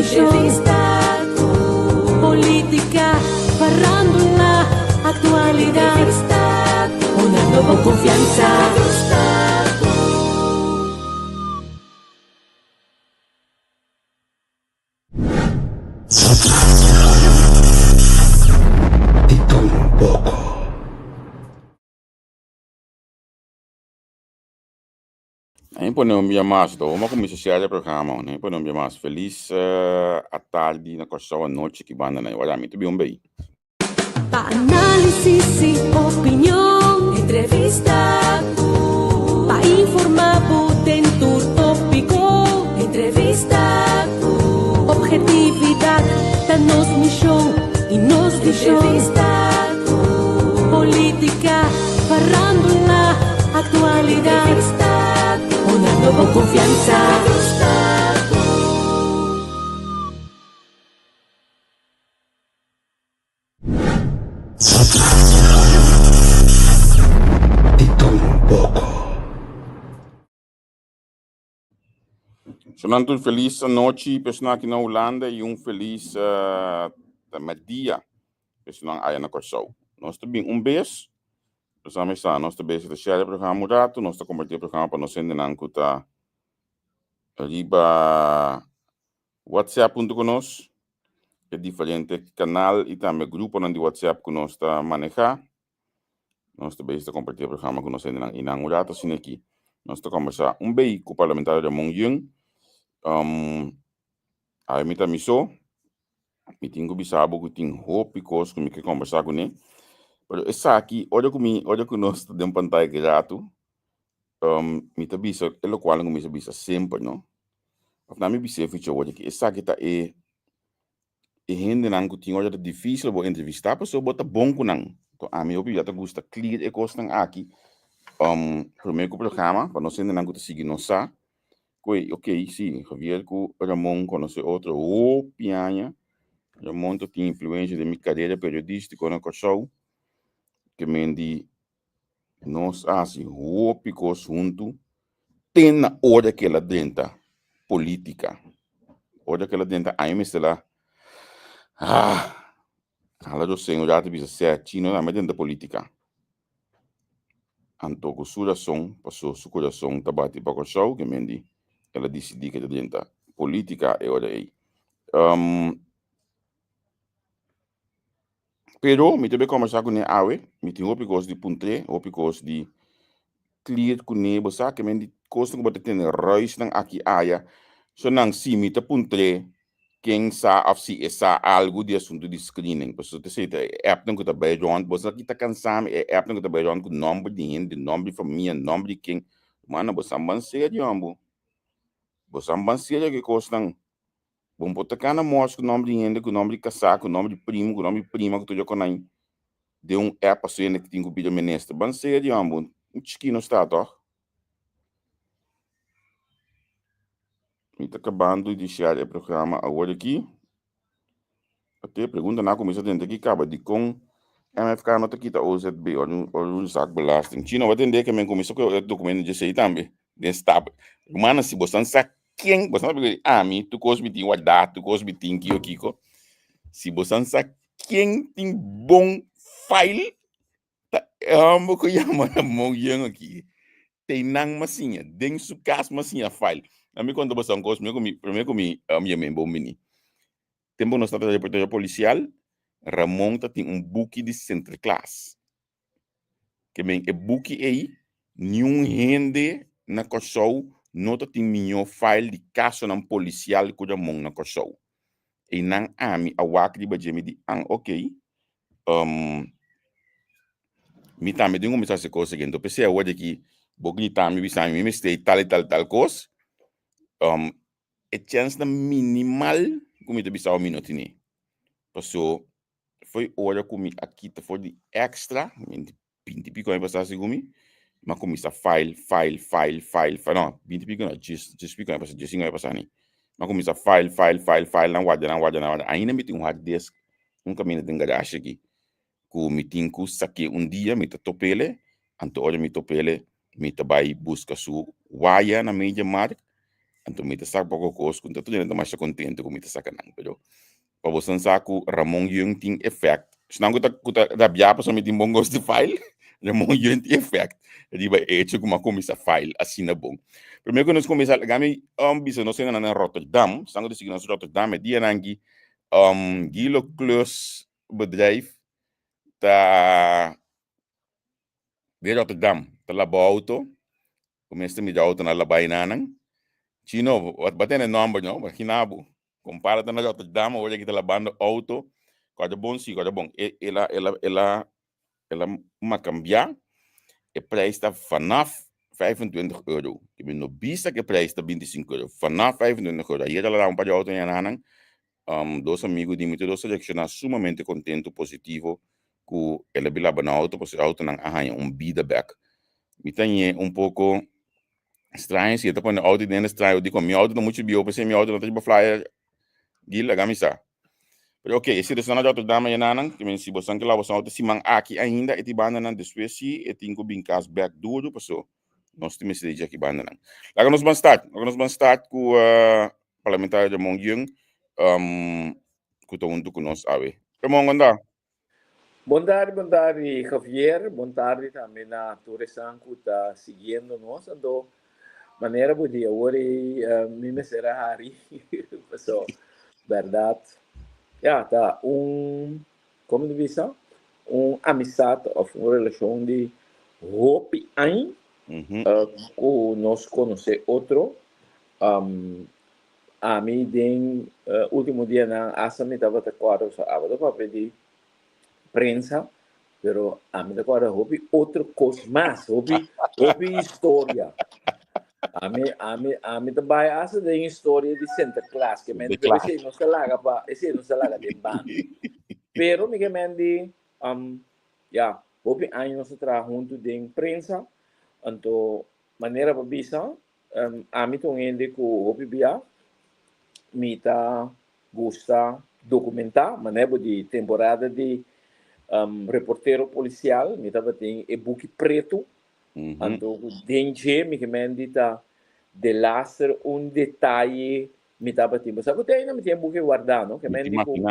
vishon. Polítika, farándula, aktualidat. Honrando bo konfiansa. Di tur un poko. Nan pone un bia mas, to Oma kuminsá share e programa, nan pone un bia mas. Felis atardi na Kòrsou, anochi ki banda nan. Wara mi ta bin un bei. Pa análisis i opinion, entrevista ku. Pa informá bo den tur tópiko, entrevista ku. Obhetividat ta nos mishon i nos vishon. Entrevista ku. Polítika, farándula, aktualidat. Honrando bo konfiansa. Di tur un poko. Sonan tur felis anochi personan aki na Hulanda y un felis merdia personan aya na Kòrsou. Nos ta bin un bes, nos a mesa nos ta bezig ta share e programa un ratu, nos ta komparti e programa pa nos hendenan ku ta riba WhatsApp huntu ku nos, e diferente kanal y tambe gruponan di WhatsApp ku nos ta maneha. Nos ta bezig ta kompartí e programa ku nos hendenan i nan un rato asina aki. Nos ta kombersá un bei ku parlamentario Ramon Yeung. Um, awe mi ta mi so. Mi tin ku bisa bo ku tin hopi kos ku mi ke kombersá kuné. Pero esaki, ora ku mi, ora ku nos ta den pantaya ki ratu, um, mi ta bisa e lokual ku mi sa bisa semper, no? Òf nan mi bis'é ficha awor aki, esaki ta e e hendenan ku tin ora ta difísil bo entrevistá pasobra bo ta bon ku nan. Enton ami hopi bia ta gusta clear e kosnan aki um promé ku programa pa nos hendenan ku ta sigui nos sa ku e ok si Javier ku Ramon konosé otro hopi aña. Ramon ta tin influensia den mi karera periodístiko na Kòrsou ke men di Nos a hasi hopi kos huntu te na ora ku el a drenta polítika. Ora ku el a drenta aña mester a hala José un rato i bisa sè chino tambe a drenta polítika. Anto ku su rason, paso su kurason ta bati pa Kòrsou, ke men di el a disidí ku el ta drenta polítika e ora ei. Pero mi ta bay combersa cune awe, mi tin hopi cos di puntr'é, hopi cos di clear cune, bo sa ke men di cosnan cu bo ta tene ruisnan aki aya, so nan si mi ta puntr'é ken sa of si e sa algo di asunto di screening, pasobra t'esei ta e appnan cu ta bay rond, bo sa ki ta cansa mi, e appnan cu ta bay rond cu nomber di hende, nomber di famia, nomber di ken, mano bo sa ban serio ambo, bo sa ban serio cu e cosnan. Bo no por ta kana mors ku nòmber di hende, ku nòmber di kasá, ku nòmber di primu, ku nòmber di prima, ku tur dje konai den un app pasobra hende tin ku bira minister. Ban serio ambo, un chikí nos ta tòg. Mi ta kabando di share e programa awor aki. Oké, pregunta nan a kuminsá tende aki kaba, dikon MFK no ta kita OZB, Ordenzaakbelasting? Chino, bo a tende ke men kuminsá ku e dokumento dje sei tambe den stap. Rumannan, si boso sa ken, boso no ta ami, tur kos mi tin wardá, tur kos mi tin kiko kiko. Si boso sa ken tin bon file, ta e hòmber ku yama Ramon Young aki. Te nan m'a siña, den su kas m'a siña file. Ami konta boso un kos, promé ku mi, promé ku mi yam'é bon bini. Tempu nos tabata reportero polisial, Ramon ta tin un buki di Sinterklaas. Ke men e buki ei, niun hende na Kòrsou no ta tin mihó file di kasonan polisial ku Ramon na Kòrsou. Einan ami a wak riba dje mi di, an okey, mi tambe tin kuminsá hasi kos aki. Enton p'esei awor di aki bo grita mi bisa mi mi mester tal i tal i tal kos, e chènsnan minimal ku mi ta bisa bo mi no tene. Paso foi ora ku mi a kita for di extra, mi di binti piko aña pasá segun mi, mi a kuminsá file, file, file, file, file, no, binti piko no, djes, djes piko aña pasá, djes sinku aña pasá ni. Mi a kuminsá file, file, file, file, nan warda, nan warda, nan warda. Ainda mi tin un hard disk un kaminda den garashe aki ku mi tin ku sak'é un dia, mi ta top'ele, anto ora mi top'ele mi ta bai buska su waya na Media Markt. Anto mi ta sa poko kos ku no ta tur hende ta masha kontento ku mi ta saka nan, pero pa boso sa ku Ramon Yeung tin effect. Esnan ku ta ku ta rabiá pasobra mi tin bon gos di file, Ramon Yeung tin effect riba e hecho ku mi a kuminsá file asina bon. Promé ku nos kuminsá, laga mi bisa nos hendenan na Rotterdam, esnan ku ta sigui nos Rotterdam e dianan aki, Gilo Klus Bedrijf ta den Rotterdam ta laba auto. Ku mester mira auto na labai nanan. Chino, bo a tene nomber no? Imagina bo. Kompara ta na Rotterdam awor aki ta labando auto. Kòrda bon si, kòrda bon. E el a el a el a el a makambia. E prijs ta vanaf 25 euro. Ke mi no bisa ku e prijs ta 25 euro. Vanaf 25 euro. Ayer el a laba un par di auto nanan. Dos amigu di mi tur dos a reakshoná sumamente kontentu, positivo ku el a bin laba nan outo pasobra e outonan a haña un bida bèk. Mi ta ñe un poko straño si e ta pone outo den straño dikon mi outo ta muchu bieu p'esei mi outo no ta riba flyer Gil laga mi sa. Pero ok e situacion na Rotterdam ayenanan ke men si bosan ke laba bosan outo siman aki ainda e tin bandanan despues si e tin ku bin kas bèk duru paso nos tin mester di dje aki bandanan. Laga nos ban start laga nos ban start ku Parlamentario Ramon Yeung ku ta huntu ku nos awe. Ramon kònta? Bon tardi, bon tardi Javier, bon tardi tambe na tur esnan ku ta siguiendo nos. Anto manera bo di awor ei mi mester a hari paso bèrdat ya ta un komo ta bisa un amistat òf un relashon di hopi aña ku nos konosé otro. Ami den ultimo dianan asta mi tabata kòrda so abo ta papia di prensa pero ami ta kòrda hopi otro kos mas hopi hopi historia ami ami ami ta bai asta den historia di Sinterklaas ke men pero esei nos ta laga pa esei nos ta laga den banda pero mi ke men di ya hopi aña nos a traha huntu den prensa anto manera pa bisa Ami ta un hende ku hopi bia mi ta gusta dokumentá, manera bo di temporada di reportero polisial mi tabatin e buki pretu, anto ku den dje mi ke men di ta delaster un detaye mi tabatin. Bo sa ku te ainda mi tin e buki wardá no, ke men di ku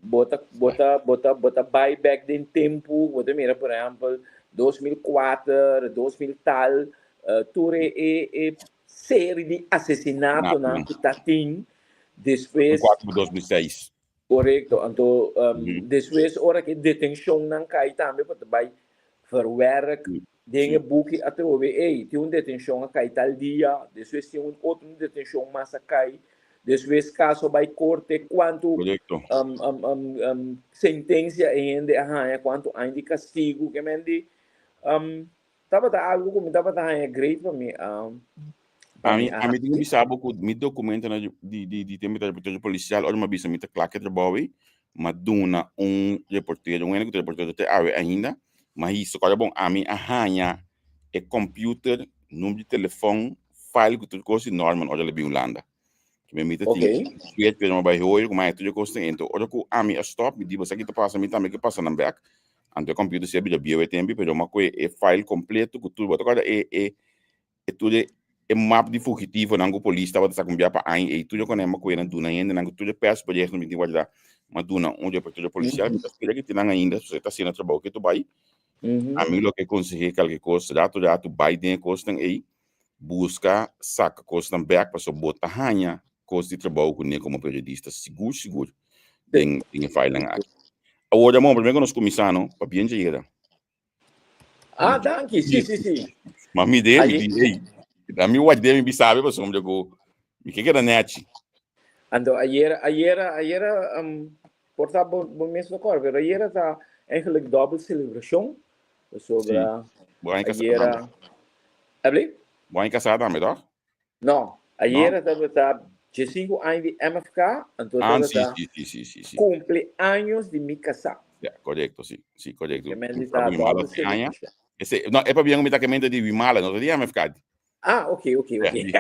bo ta bo ta bo ta bo ta bai bek den tempu, bo ta mira por ehèmpel 2004, 2000 tal, Tur e e e serie di asesinatonan ku ta tin despues. 4 pa 2006. Korekto. Anto despues ora ku e detenshonnan kai tambe bo ta bai verwerk den e buki atrobe ey tin un detenshon a kai tal dia, despues tin un otro detenshon mas a kai, despues kaso a bai korte kuantu sentensia e hende a haña, kuantu aña di kastigu ke men di. Tabata algo ku mi tabata haña great pa mi a pa Ami mi a ami tin ku hasi. bisa bo ku mi dokumentonan di di di di tempu ta reportero polisial ora mi a bisa mi ta kla ku e trabou ei, mi a duna un reportero, un hende ku ta reportero te awe ainda, mi a hisa kòrda bon ami a haña e computer, number di telefòn, file ku tur kos di Norman ora el a bin Hulanda. Mi mi ta tin Ok. pero mi bai hoor ku mai tur e kos ten ento. Ora ku ami a stop, mi di bo sa ki ta pasa, mi tambe ke pasa nan bek. Anto e computer si a bira bieu e tempi, pero mi a kohe e file completo ku tur. Bo ta kòrda e e e tur e e map di fugitivonan ku polis tabata sa kumbia pa aña ei. Tur e kòne mi a kohe nan duna hendenan ku tur e persberichten mi tin guardá. Mi a duna un reportero polisial, mi ta spera ki tin nan ainda, pasobra e ta hasiendo trabou ke tur bai. Ami loke konseh'é kalke kos, ratu ratu bai den e kosnan ei. Buska saka kosnan bek pasobra bo ta haña kos di trabou kuné komo periodista sigur sigur den den e filenan aki. Awor Ramon, promé ku nos kuminsá no, pabien dje yera. Ah, danki. Sí, sí, sí. Ma mi de, mi Aye. di, hey, da mi wach de mi bisabe pasobra ku mi ke keda nechi. Anto ayera, ayera, ayera, um, por ta bo, bo mes no kòrda, pero ayera ta eigenlijk dobbel selebrashon. Pasobra Sí. Bo aña kasá ayera, tambe. Abli? Bo aña kasá tambe, toch? No, No? ayera tabata 15 aña di MFK, anto Ah, sí, tabata sí, sí, sí, sí, sí. cumpleaños di mi kasá. Ja, correcto, sí, sí, correcto. Ke men di Mi ta mala dobbel hace aña. selebrashon. Ese, no, e pabia ku mi ta kemente di Wimala, no ta di MFK. Ah, ok, ok, Ja, ok. di,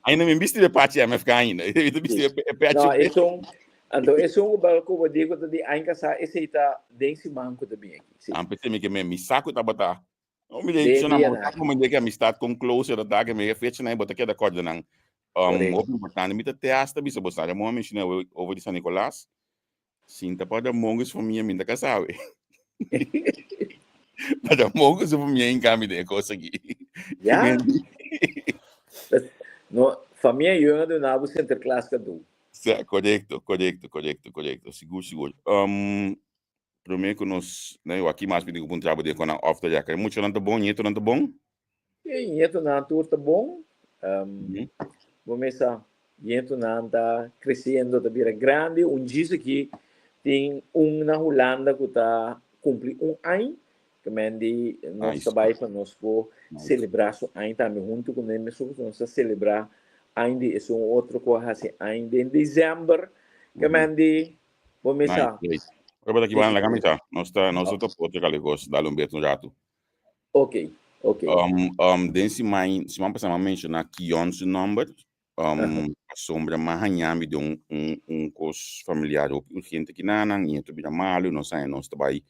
ainda mi bisti de pachi MFK ainda. Mi ta bisti Sí. e pechi. No, esun, anto esun ku bal ku bo di ku ta di aña kasá, esei ta den siman ku ta bin aki. Sí. Antes mi ke me mi saku tabata. No, mi de na mo como de que amistad con closer dat que me fecha na bota queda corda nan. Hopi importante mi ta te hasta bisa bo sa mo mencioné over di San Nicolas. Sinta pa da mongo su famia mi ta casawe. Pa da mongo su famia in cambio de cosa aqui. Ja. No, famia jongen do nabo Sinterklaas cadeau. Ja, correcto, correcto, correcto, correcto. Sigur, sigur. Prome ku nos, né, eu aqui mais pedi ku puntra de kona off the record. Mucho nan ta bon, nieto nan ta bon? E nieto nan tur ta bon. Bo mesa nieto nan ta creciendo, ta bira grandi. Un djis aki tin un na Hulanda ku ta cumpli un aña. Ke men di nos ta bai pa nos por celebra su aña tambe hunto ku ne mesun ku nos ta celebra aña di esun otro ku a hasi aña den december. Ke men di Bo mesa. Nice, great. Ora ki ban laga mesa. Nos ta nos ta otro kalegos dale un beto un rato. Ok. Den siman siman pasá m'a menshoná Kion su nòmber. Pasobra m'a haña mi den un un un kos familiar hopi urgente kinanan i e ta bira malu nos haña nos ta bai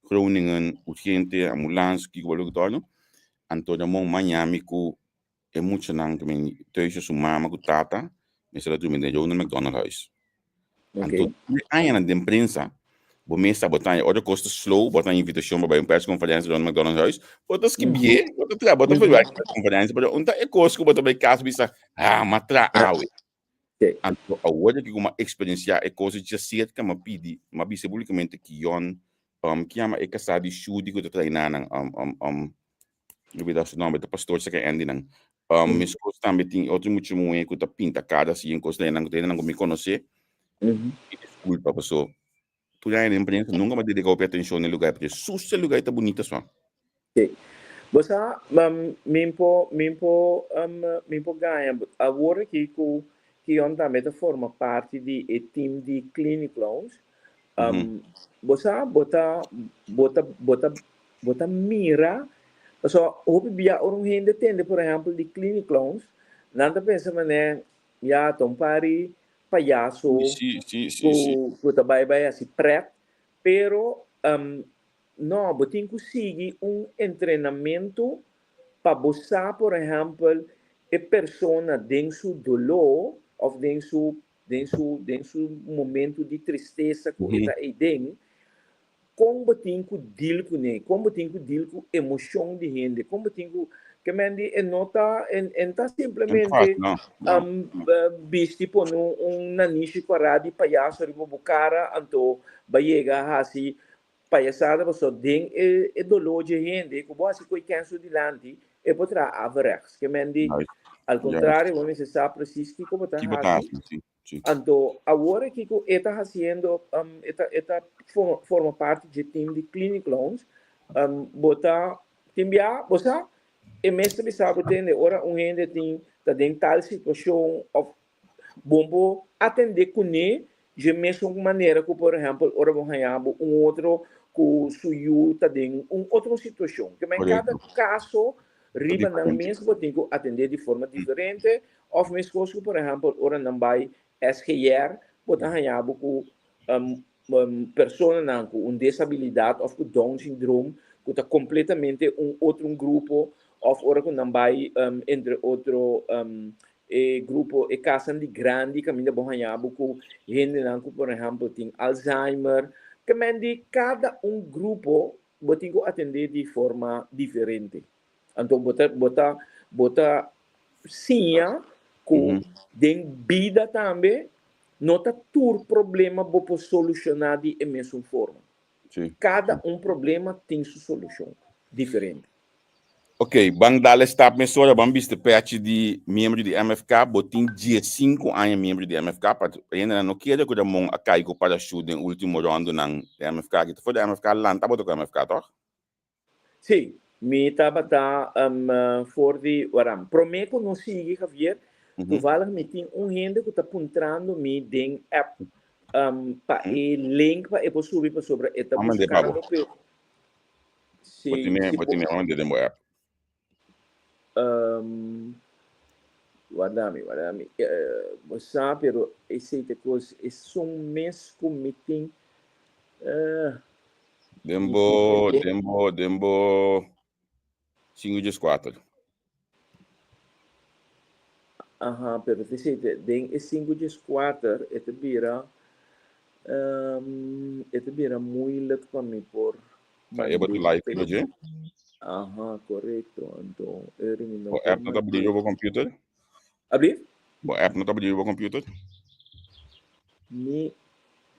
Groningen urgente ambulans kiko bo loke tòrno. Anto Ramon m'a haña mi ku E muchanan ta bini thuis su mama ku tata mester a drumi den Ronald McDonald Huis. Anto tur añanan den prensa bo mes ta bo ta haña ora kos ta slow bo ta haña invitashon pa bai un persconferencia Ronald McDonald Huis bo ta skibié bo ta traha bo ta verwagt persconferencia pero un ta e kos ku bo ta bai kas bisa ha m'a traha awe. Anto awor aki ku m'a eksperensiá e kos dje serka m'a pidi m'a bisa públikamente Kion ki yama e kasá di Shudy ku ta traina nan lubida su nomber, ta pastor saka Andy nan. Meskos tambe tin otro mucha muhé ku ta pinta kara asi en kos nan ku ta nan ku mi konosé. Mi diskulpa paso tur aña den prensa nunka mi a dedika hopi atenshon na e lugar pasobra sushi e lugar ta bunita sua. Sí. Bo sa, mi por, mi por, mi por gaña awor aki ku Kion tambe ta forma parti di e team di Clinic Lounge. Bo sa, bo ta, bo ta, bo ta Bo ta mira, pasobra hopi bia ora un hende tende por ehempel di Clini Clowns, nan ta pensa manera ya ta un par di payaso Sí, sí, sí, sí. ku ta bai bai hasi pret, pero no, bo tin ku sigui un entrenamentu pa bo sa por ehempel e persona den su doló òf den su den su den su momento di tristesa ku e ta eiden, Kon bo tin ku deal kuné? Kon bo tin ku deal ku emoshon di hende? Kon bo tin ku ke men di e no ta e no ta simplemente bisti pone un nanishi kòrá di payaso riba bo kara anto bo a yega a hasi payasada pasobra den e doló dje hende ku bo hasi koe kèn su dilanti e por traha averechts. Ke men di al kontrario bo mester sa presis kiko bo ta hasi. Sí. Anto awor aki ku e ta hasiendo, e ta e ta forma parti dje team di Clinic Lounge, bo ta tin bia, bo sa, e mes ta bisa bo tende ora un hende tin ta den tal situashon òf bo por atendé kuné dje mesun manera ku por ehèmpel ora bo haña bo un otro ku su yu ta den un otro situashon. Ke men kada kaso riba nan mes bo tin ku atendé di forma diferente Of meskos ku por ehèmpel ora nan bai SGR bo ta haña bo ku personanan ku un desabilidat of ku Down syndroom ku ta kompletamente un otro un grupo of ora ku nan bai entre otro e grupo e kasnan di grandi kaminda bo haña bo ku hendenan ku por ehèmpel tin Alzheimer. Ke men di kada un grupo bo tin ku atendé di forma diferente. Anto bo ta bo ta bo ta siña ku den bida tambe no ta tur problema bo por solushoná di e mesun forma. Kada un problema tin su solushon diferente. Ok, ban dal e stap mesora, ban bista pechi di miembro di MFK. Bo tin diesinku aña miembro di MFK, pa hendenan no kere ku Ramon a kai ku parashut den ultimo rondonan di MFK. Ki ta for di MFK lanta bo ta ku MFK, tòg? Sí, mi tabata for di Waram. Promé ku nos sigui, Javier, toevallig mi tin un hende ku ta puntrando mi den app pa e link pa e por subi pasobra e ta buskando pe. Sí, Bo tine, bo tine unda den bo app? Warda mi, warda mi. Bo sa, pero esei ta kos, esun mes ku mi tin. Den bo, den bo, den bo. Sinku djeskuater. Aha, pero te sete, den e sinku djeskuater e ta bira, e ta bira moeilijk pa mi por Ta e bo ta live riba dje? Aha, korekto. Anto, eri mi no Bo por app no ta bri mand'é. riba bo computer? Abri? Bo app no ta bri riba bo computer? Mi,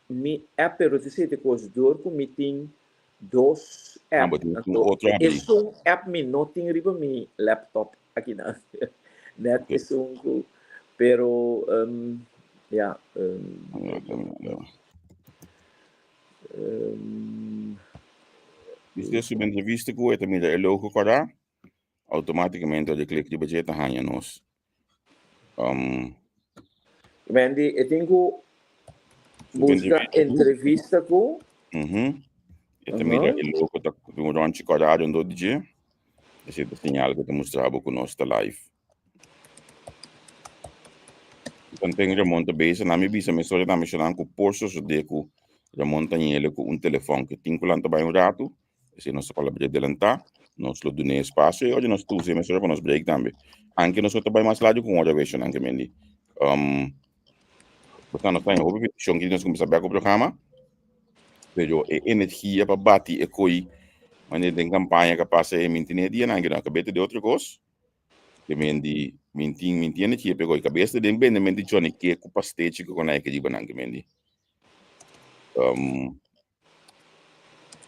mi app, pero te sete kos, dor ku mi tin dos Ah, app. bo tin un Anto, otro abrí. esun app mi no tin riba mi laptop akinan. Net Ok. esun ku, pero, um, ja, um, um, Diste subi entrevista ku e ta mira e logo kòrda, automáticamente ora di klik riba dje ta haña nos. Um, Wendy, e tin ku buska entrevista ku. Mhm. E ta mira e logo ta un rondje kòrda rondó di dje. Esei ta señal ku ta mustra bo ku nos ta live. Tanten Ramon ta bezig, nan mi bisa mesora ta mencionan ku por sosodé ku Ramon ta ñele ku un telefòn ku tin ku lanta bai un ratu. Esei nos ta palabr'é delantá. Nos lo dun'é espasio i ora nos ta us'é mesora pa nos break tambe. Anke nos no ta bai mas largu ku un ora weshon anke mendi. Um, Portanto, nos ta haña hopi petishon ki nos kuminsá bèk ku programa, pero e energia pa bati e koi manera den kampaña ka pasa e mintin'é dianan anke no a kab'é ta di otro kos. Ke men di mintin mintin energia pa e koi kabes ta den bende men di Johnny Cake ku pastechi ku konai ke riba nan ke men di. Um,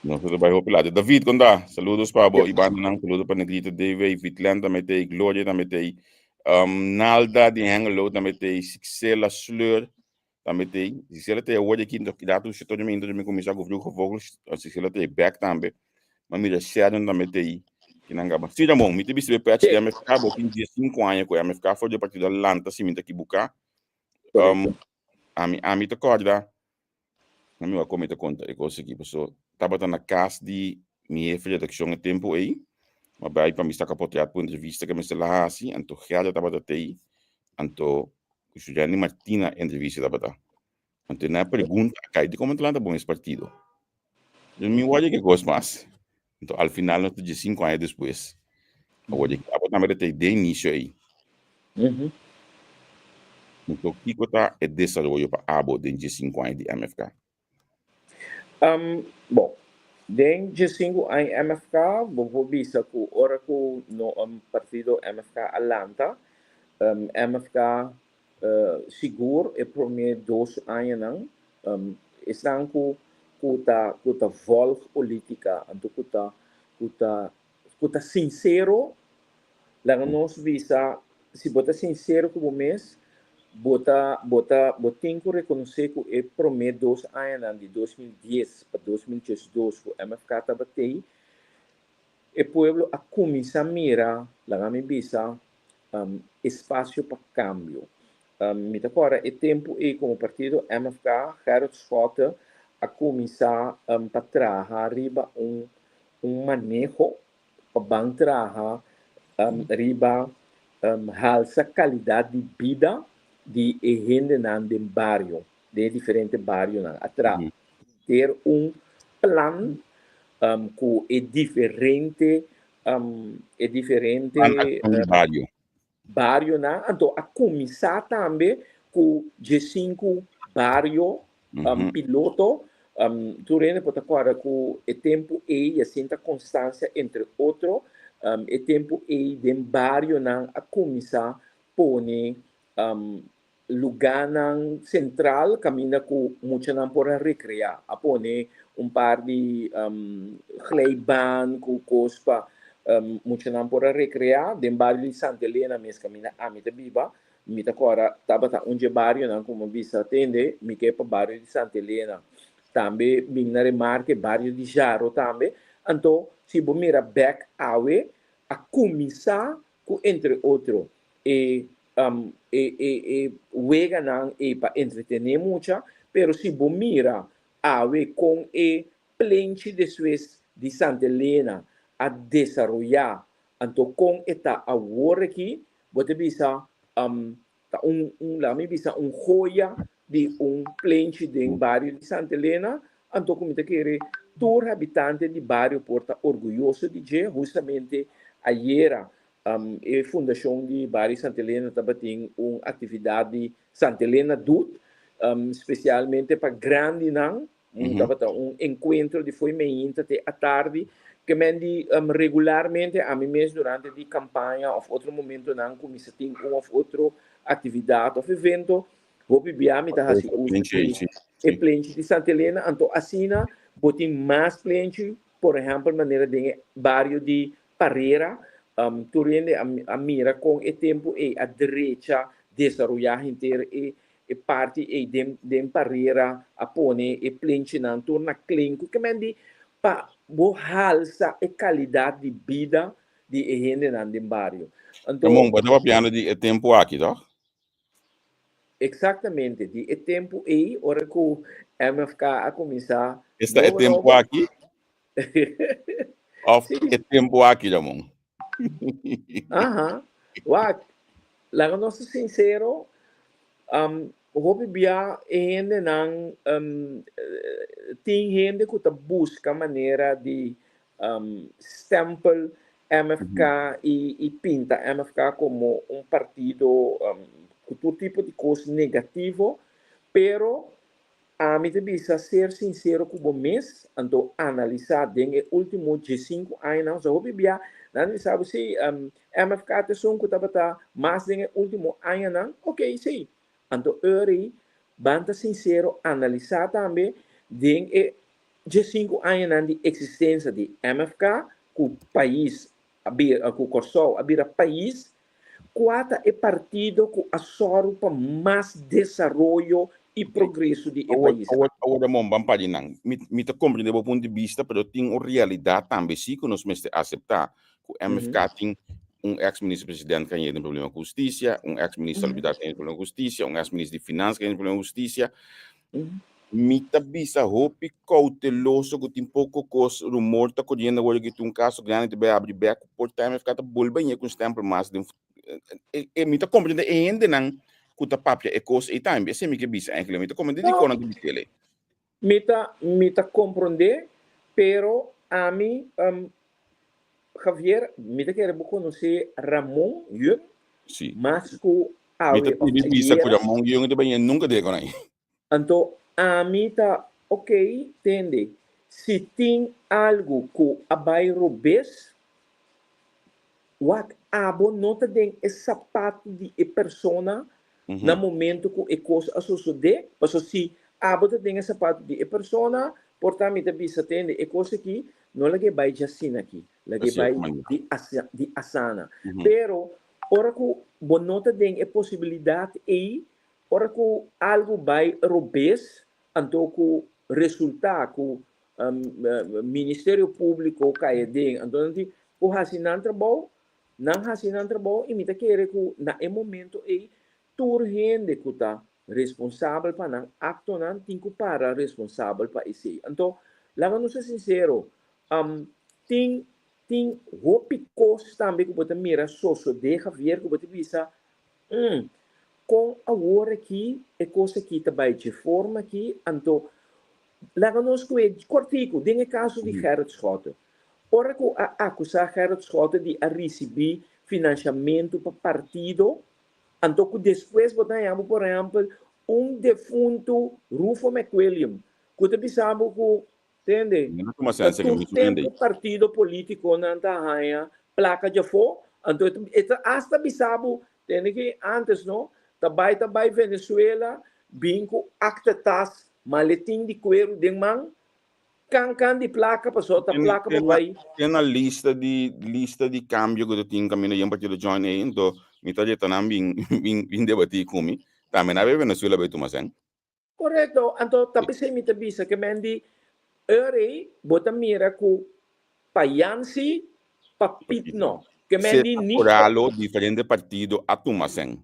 Nos ta bai hopi late. David, kon ta? Saludos pa bo. Ibandanan, saludos pa Negrito DV, Vitlen tambe tei, Gloria tambe tei, um, Nalda di Hengelo tambe tei, Sixela Sleur tambe tei. Sixela tei awor aki, nto datu si todo mi mi kuminsá ku Vroege Vogels, Sixela tei back tambe. Ma mira Sharon tambe tei. Kinan gaba. Sí, Ramon, mi te bisti be patch di MFK, bo tin 15 aña ku MFK for di partido lanta si mi ta ekibuká. Um, ami, ami ta kòrda Mi wak kon mi ta konta e kos aki, paso tabata na kas di mi hefe di redakshon e tempu ei, mi a bai pa mi saka potret pa un entrevista ku mester la hasi, anto Gerda tabata tei, anto ku Juliany Martina e entrevista tabata. Anto nan a pregunta a kai dikon bo ta lanta bon es partido. Yo mi wòrdu ke kos mas. Anto al final nos ta diesinku aña despues. Awor di abo tambe ta tei den inisio ei. Anto kiko ta e desaroyo pa abo den diesinku aña di MFK? Um, bon, den diesinku aña MFK bo por bisa ku ora ku no um, partido MFK a lanta, um, MFK uh, sigur e promé dos añanan um, esnan ku ku ta ku ta volg politica, anto ku ta ku ta ku ta sincero, laga nos bisa, si bo ta sincero ku bo mes, bo ta bo ta bo tin ku rekonosé ku e promé dos añanan di 2010 pa 2012 ku MFK tabat'ei, e pueblo a kuminsá mira, laga mi bisa, um, espasio pa kambio. Um, mi ta kòrda e tempu ei komo partido MFK, Gerrit Schotte a kuminsá um, pa traha riba un un maneho pa ban traha um, riba um, halsa kalidat di bida di e hendenan den bario, den e diferente barionan. A tra ter un plan um, ku e diferente um, e diferente Plan akshon di bario. Barionan, anto a kuminsá tambe ku diesinku bario um, piloto. Um, tur hende por ta kòrda ku e tempu ei, Jacinta Constancia entre otro, um, e tempu ei den barionan a kuminsá pone um, lugánan sentral kaminda ku muchanan por a rekreá. A pone un par di um, glijbaan ku kos pa um, muchanan por a rekreá. Den bario di Santa Elena mes kaminda ami ta biba, mi ta kòrda tabata un dje barionan ku mi bisa tende, mi ke pa bario di Santa Elena. Tambe bin na remarke bario di Jaro tambe. Anto si bo mira bèk awe, a kuminsá ku entre otro e um, e, e, e weganan e pa entretené mucha, pero si bo mira awe kon e plenchi despues di Santa Elena a desaroyá, anto kon e ta awor aki, bo ta bisa um, ta un, un laga mi bisa un joya di un plenchi den bario di Santa Elena, anto ku mi ta kere tur habitante di bario por ta orguyoso di dje, hustamente. Ayera e fundashon di Bario Santa Elena tabatin un aktividat di Santa Elena Doet, spesialmente pa grandinan. Tabata un enkuentro di fo'i meinta te atardi. Ke men di regularmente ami mes durante di kampaña òf otro momentonan ku mi sa tin un òf otro aktividat òf evento, hopi bia mi ta hasi uso di e plenchi di Santa Elena. Anto asina bo tin mas plenchi, por ehèmpel manera den e bario di Parera, tur hende a mira kon e tempu ei a drecha desaroyá henter e E parti ei den den parera a pone e plenchinan tur na klinku ke men di pa bo halsa e kalidat di bida di e hendenan den bario. Anto Ramon, bo ta papiando di e tempu aki, toch? Eksaktamente, di e tempu ei ora ku MFK a kuminsá Esta e nobo tempu nobo. aki? Of Sí. e tempu aki, Ramon? Aha. Wak, laga nos ta sincero, um, hopi bia e hendenan, um, tin hende ku ta buska manera di um, stempel MFK i, i pinta MFK komo un partido um, ku tur tipo di kos negativo, pero Ami ta bisa ser sincero cu bo mes, anto analisa den e ultimo diescinco añanan, so hopi bia nan ta bisa bo si MFK ta esun cu tabata mas den e ultimo añanan, ok si, anto eri ban ta sincero analisa tambe den e diescinco añanan di existencia di MFK cu pais a bira, cu Corsou a bira pais, Kua ta e partido ku a sòru pa mas desaroyo i progreso di e Awor, pais? awor, awor Ramon, ban pa di nan. Mi, mi ta komprendé bo punto di bista, pero tin un realidat tambe sí ku nos mester aseptá, ku MFK tin un eks minister president ku a yega den problema ku hustisia, un eks minister salubridad ku a yega den problema ku hustisia, un eks minister di finansa ku a yega den problema ku hustisia. Mi ta bisa hopi kouteloso ku tin poko kos, rumor ta koriendo awor ku tin un kaso grandi ta bai abri bek ku por ta MFK ta bolbe ñe ku un stempel mas den e mi ta komprende e hendenan ku ta papia e kos ei tambe, esei mi ke bisa eigenlijk, mi ta komprende dikon nan ta bisa elei. Mi ta mi ta komprende pero ami Javier mi ta kere bo konosé Ramon Jung Si. mas ku Mi awe ta òf pidi bisa ku ayera. Ramon Jung ta bai ñe nunka dega nan. Anto ami ta ok, tende, si tin algu ku a bai robes, wak abo no ta den e sapatu di e persona na momento ku e kos a sosodé, paso si abo ta den e sapatu di e persona, por ta mi ta bisa, tende, e kos aki no lag'é bai djasina aki, lag'é bai di di asana. Pero ora ku bo no ta den e posibilidat ei, Ora ku algu bai robes, anto ku resultá ku Ministerio Públiko kai aden, anto nan tin ku hasi nan trabou, nan hasi nan trabou i mi ta kere ku na e momento ei tur hende ku ta responsabel pa nan aktonan tin ku para responsabel pa esei. Anto, laga nos ser sinsero, tin tin hopi kos tambe ku bo ta mira sosodé, Javier, ku bo ta bisa, Umm, kon awor aki e kos aki ta bai dje forma aki, anto laga nos ku e kòrtiku den e kaso di Gerrit Schotte. Ora ku a akusá Gerrit Schotte di a risibí finanshamentu pa partido, anto ku despues bo ta haña bo por ehèmpel un defuntu Rufo McWilliam ku ta bisa bo ku Tende? Mi no tuma Ta sense ke tur mi tende. tempu partido politiconan ta haña placa djafó, anto e ta e ta hasta bisa bo, tende ki antes no, ta bai ta bai Venezuela bin ku akte tas, maletin di kueru den man, kan kan di placa pasobra ta Ten placa bo ten na bai. ten na lista di lista di cambio ku ta tin kaminda yen partido join ei, anto mi ta reta nan bin bin bin debatí ku mi. Tambe nan bai Venezuela bai tuma sèn. Korekto, anto ta p'esei mi ta bisa ke men di eur ei bo ta mira ku pa Jan si, pa Piet no. Ke men di Seta ni Coralo diferente partido a tuma sèn.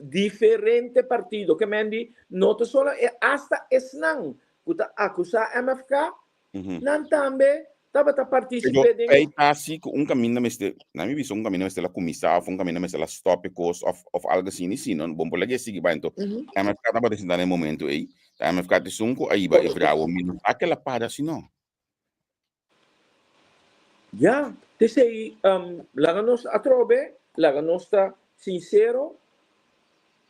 Diferente partido, ke men di no ta solo e hasta esnan ku ta akusá MFK Nan tambe tabata Pero partisipé den. ei ta si ku un kaminda mester, na mi bisa un kaminda mester la kuminsá òf un kaminda mester la stòp e kos òf òf algu asina i si no bon por laga e sigui bai. Anto MFK tabata sintá na e momento ei, ta MFK ta esun ku a hiba e bravo, mi no sa ke la para si no. Ya. P'esei, laga nos atrobe, laga nos ta sinsero,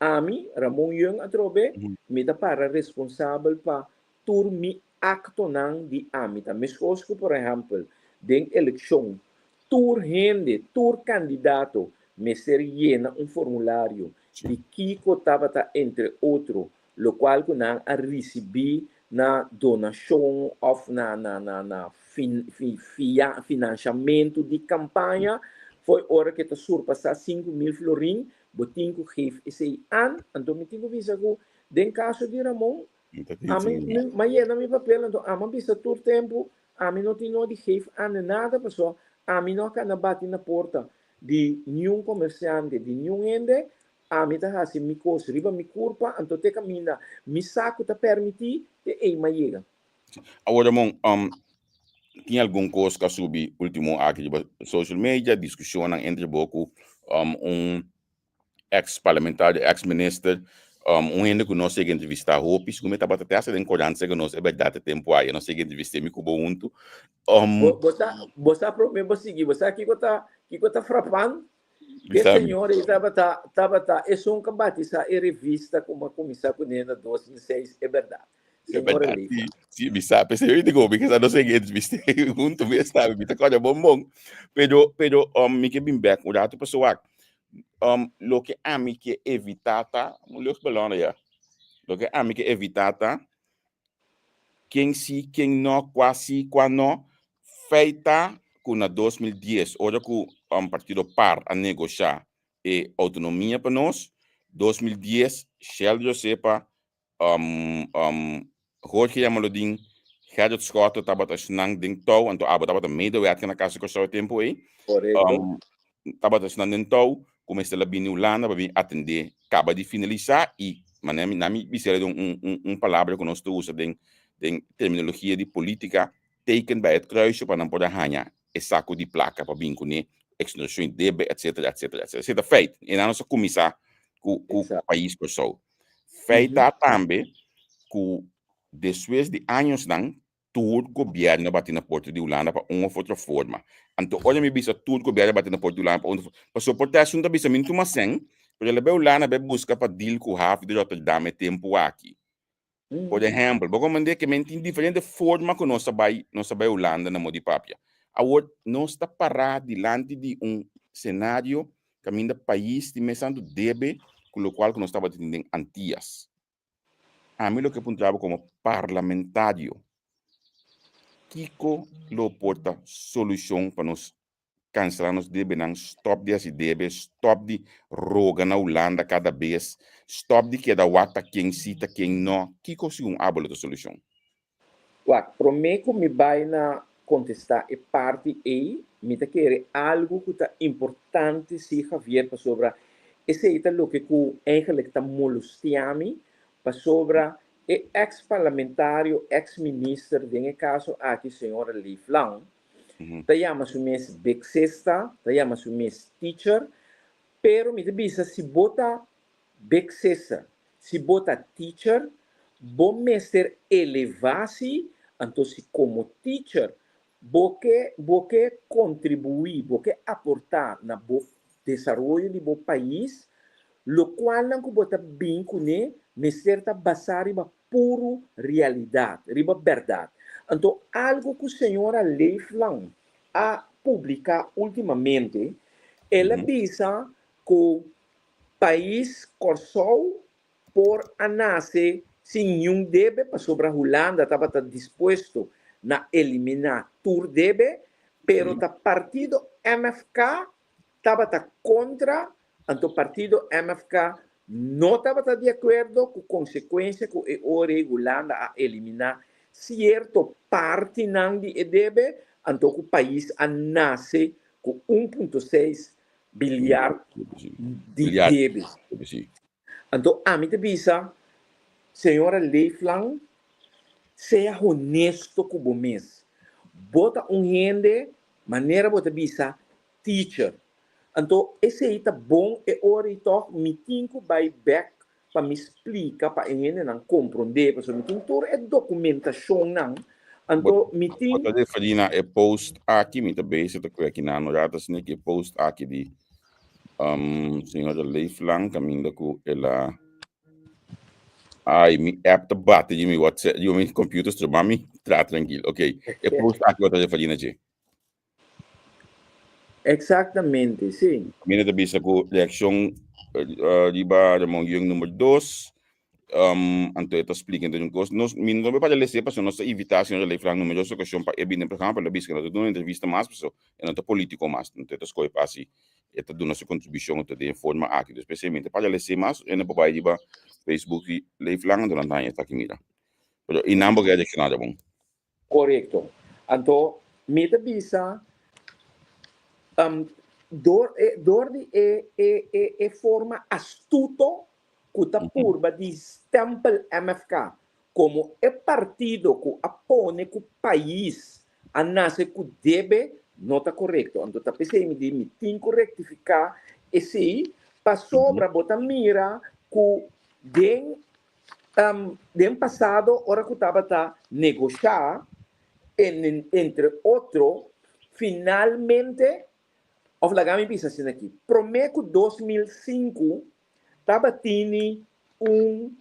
ami, Ramon Yeung atrobe, mi ta para responsabel pa tur mi aktonan di ami. Ta meskos ku, por ehèmpel, den elekshon, tur hende, tur kandidato mester yena un formulario di kiko tabata entre otro lokual ku nan a risibí na donashon òf na na na na finanshamentu di kampaña, fo'i ora ku e ta surpasá 5000 florin, bo tin ku geef esei an. Anto mi tin ku bisa ku den kaso di Ramon, ami mi a yena mi papel, anto ami a bisa tur tempu, ami no tin nodi geef an nada, pasobra ami no a kana bati na porta di niun komersiante, di niun hende, Ami ta hasi mi kos riba mi kurpa, anto te kaminda mi sa ku ta permití, te ei m'a yega. Awor Ramon, tin algun kos ku a subi último aki riba social media, diskushonnan entre bo ku un eks parlamentario, eks minister, un hende ku nos yega entrevistá hopi, segun mi tabata te hasta den korant sega nos e bèrdat e tempu aya, nos yega entrevist'é mi ku bo huntu. Bo sa, bo sa promé bo sigui, bo sa kiko ta, kiko ta frapant? E señor ei tabata, tabata esun ku a batisá e revista ku a kuminsá kuné na 2006, e bèrdat. Señor Leeflang. Sí, mi sa, p'esei mi digo, mi ke sa nos a entrevist'é huntu mes tambe, mi ta kòrda bon bon. Pero, pero um, mi ke bin bèk un ratu pasobra wak, um, loke ami ke evitá ta, un luchtballon ya, loke ami ke evitá ta, ken sí, ken no, kua sí, kua no, Feit ta ku na 2010, ora ku partido par a negoshá e outonomia pa nos, 2010, Shell Josepa, Jorge Jamaloodin, Gerrit Schotte tabata esnan den tou, anto abo tabata medewerker na Kas di Kòrsou e tempu ei. Tabata esnan den tou ku mester la bini Hulanda pa bin atendé kaba di finalisá i manera mi nan mi bisa un un un palabra ku nos ta usa den den terminologia di polítika, teken bij het kruisje pa nan por a haña e saku di plaka pa bin kuné, exoneracion di debe etcetera etcetera etcetera. Esei ta feit i nan nos a kuminsá ku ku pais Kòrsou. Feit ta tambe ku despues di añosnan tur gobierno a bati na porta di Hulanda pa un of otro forma. Anto ora mi bisa tur gobierno a bati na porta di Hulanda pa un of otro forma, pasobra por ta esun ta bisa mi no tuma sèn, pero el a bai Hulanda bai buska pa deal ku haaf di Rotterdam e tempu aki. Por ehèmpel, bo komprendé ke men tin diferente forma ku nos ta bai, nos ta bai Hulanda na modo di papia. Awor nos ta pará dilanti di un senario kaminda pais tin mes tantu debe ku lokual ku nos tabatin den Antias. Ami lo ke puntra bo komo parlamentario, kiko lo por ta solushon pa nos kanselá nos debenan, stòp di hasi debe, stòp di roga na Hulanda kada bes, stòp di keda wak ta ken si ta ken nò? Kiko segun abo lo ta solushon? Wak, promé ku mi bai na kontestá e parti ei, mi ta kere algu ku ta importante sí, Javier, pasobra esei ta loke ku eigenlijk ta molestiá mi, pasobra e eks parlamentario, eks minister, den e kaso aki señora Leeflang, ta yama su mes big sista, ta yama su mes teacher, pero mi ta bisa si bo ta big sister, si bo ta teacher, bo mester elevá si, anto si komo teacher bo ke bo ke kontribuí, bo ke aportá na bo desaroyo di bo pais, lokualnan ku bo ta bin kuné mester ta basá riba puru realidat, riba bèrdat. Anto algu ku señora Leeflang a publiká últimamente, el a bisa ku Pais Kòrsou por a nase sin niun debe pasobra Hulanda tabata dispuesto na eliminá tur debe, pero ta partido MFK tabata kontra, anto partido MFK no tabata di akuerdo ku konsekuensia ku e ora ei Hulanda a eliminá sierto partinan di e debe, anto ku pais a nase ku 1.6 biliard di debe. Anto ami ta bisa, señora Leeflang, sea honesto ku bo mes. Bo ta un hende, manera bo ta bisa, teacher. Anto esei ta bon e ora ei tòg mi tin ku bai bèk pa mi splika pa e hendenan komprondé, pasobra mi tin tur e dokumentashonnan. Anto mi tin. Bo ta referí na e post aki, mi ta bezig ta kue aki na no rato asina ki e post aki di um, señora Leeflang kaminda ku el a Ai, mi app ta bate di mi WhatsApp, di mi computer, stroba mi tra tranquil. Ok, e post aki bo ta referí na dje. Exactamente, sí. Mina ta bisa ku reakshon riba Ramon Young number dos. Um, anto e ta splika entre un kos. Nos, mi no para lese paso nos ta invita señor Leeflang numerosa okashon pa e bini den programa, pero el a bisa ku no ta duna entrevista mas paso e no ta politiko mas. Anto e ta skohe pa hasi, e ta duna su kontribushon anto den e forma aki. Dus p'esei mi ta para lese mas, e no por bai riba Facebook di Leeflang anto nan ta haña esaki mira. Pero i nan bo ke reakshonado bon. Korekto. Anto mi ta bisa dor e dor di e e e e forma astuto ku ta purba di stempel MFK komo e partido ku a pone ku pais a nase ku debe no ta korekto. Anto ta p'esei mi di mi tin ku rektifiká esei pasobra bo ta mira ku den Den pasado ora ku tabata negoshá, entre otro, finalmente, òf laga mi bisa asina aki, promé ku 2005 tabatini un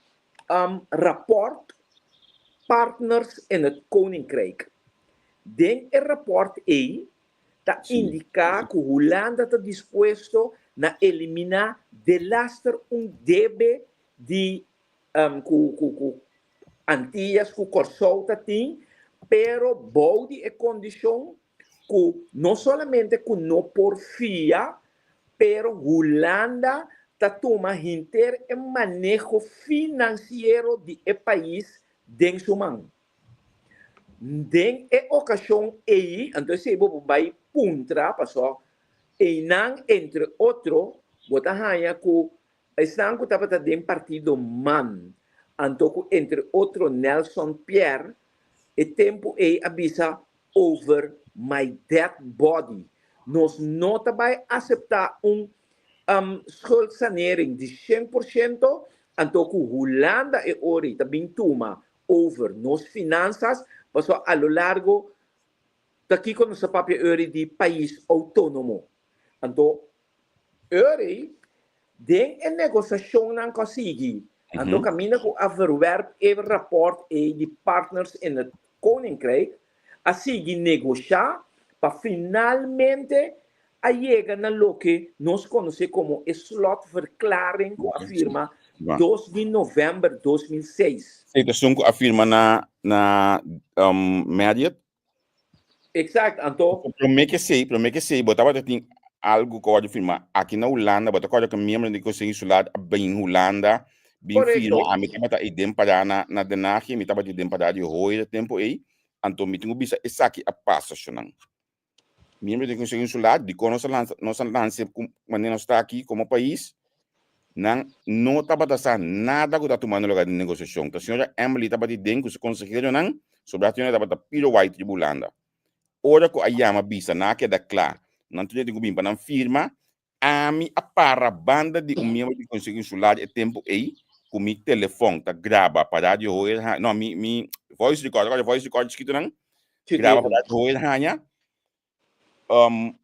rapòrt Partners in het Koninkrijk. Den e rapòrt ei ta indiká ku Hulanda ta dispuesto na eliminá delaster un debe di ku ku ku Antillas ku Kòrsou ta tin, pero bou di e kondishon ku no solamente ku no por fia, pero Hulanda ta tuma henter e maneho finansiero di e pais den su man. Den e okashon ei, anto esei bo por bai puntra, pasobra einan entre otro bo ta haña ku Esnan ku tabata den partido man, anto ku entre otro Nelson Pierre, e tempu ei a bisa over my dead body, nos no ta bai aseptá un schuldsanering di 100%, anto ku Hulanda e ora ei ta bin tuma over nos finansas, pasobra a lo largo ta kiko nos ta papia ora ei di pais outónomo. Anto Uri, den e negosiashonnan ku a sigui, anto kaminda ku a verwerp e rapòrt ei di Partners in het Koninkrijk, a sigui negoshá pa finalmente a yega na loke nos konosé komo e slotverklaring ku a firma 2 di novèmber 2006. Esei ta esun ku a firma na na Marriott? Exacto, anto. Promé ke esei, promé ke esei, bo tabata tin algu ku a wòrdu firmá aki na Hulanda, bo ta kòrda ku miembro di Konseho Insular a bin Hulanda, bin firma, ami tabata ei den pará na na Den Haag, mi tabata den pará di Hoyer e tempu ei, anto mi tin ku bisa esaki a pasa shonnan. Miembro di Konseho Insular, dikon nos a lansa, nos a lansa ku manera nos ta aki komo pais, nan no tabata sa nada ku ta tumando lugar den negosiashon. Ta señora Emily tabata den ku su konseheronan, sobra señora tabata Piro White riba Hulanda. Ora ku a yama bisa nan a keda kla, nan tur tin ku bin pa nan firma, ami a para banda di un miembro di Konseho Insular e tempu ei ku mi telefòn ta graba pa Radio Hoyer haña, no, mi mi voice recorder, kòrda voice recorder chikitonan? Graba pa Radio Hoyer haña. Um,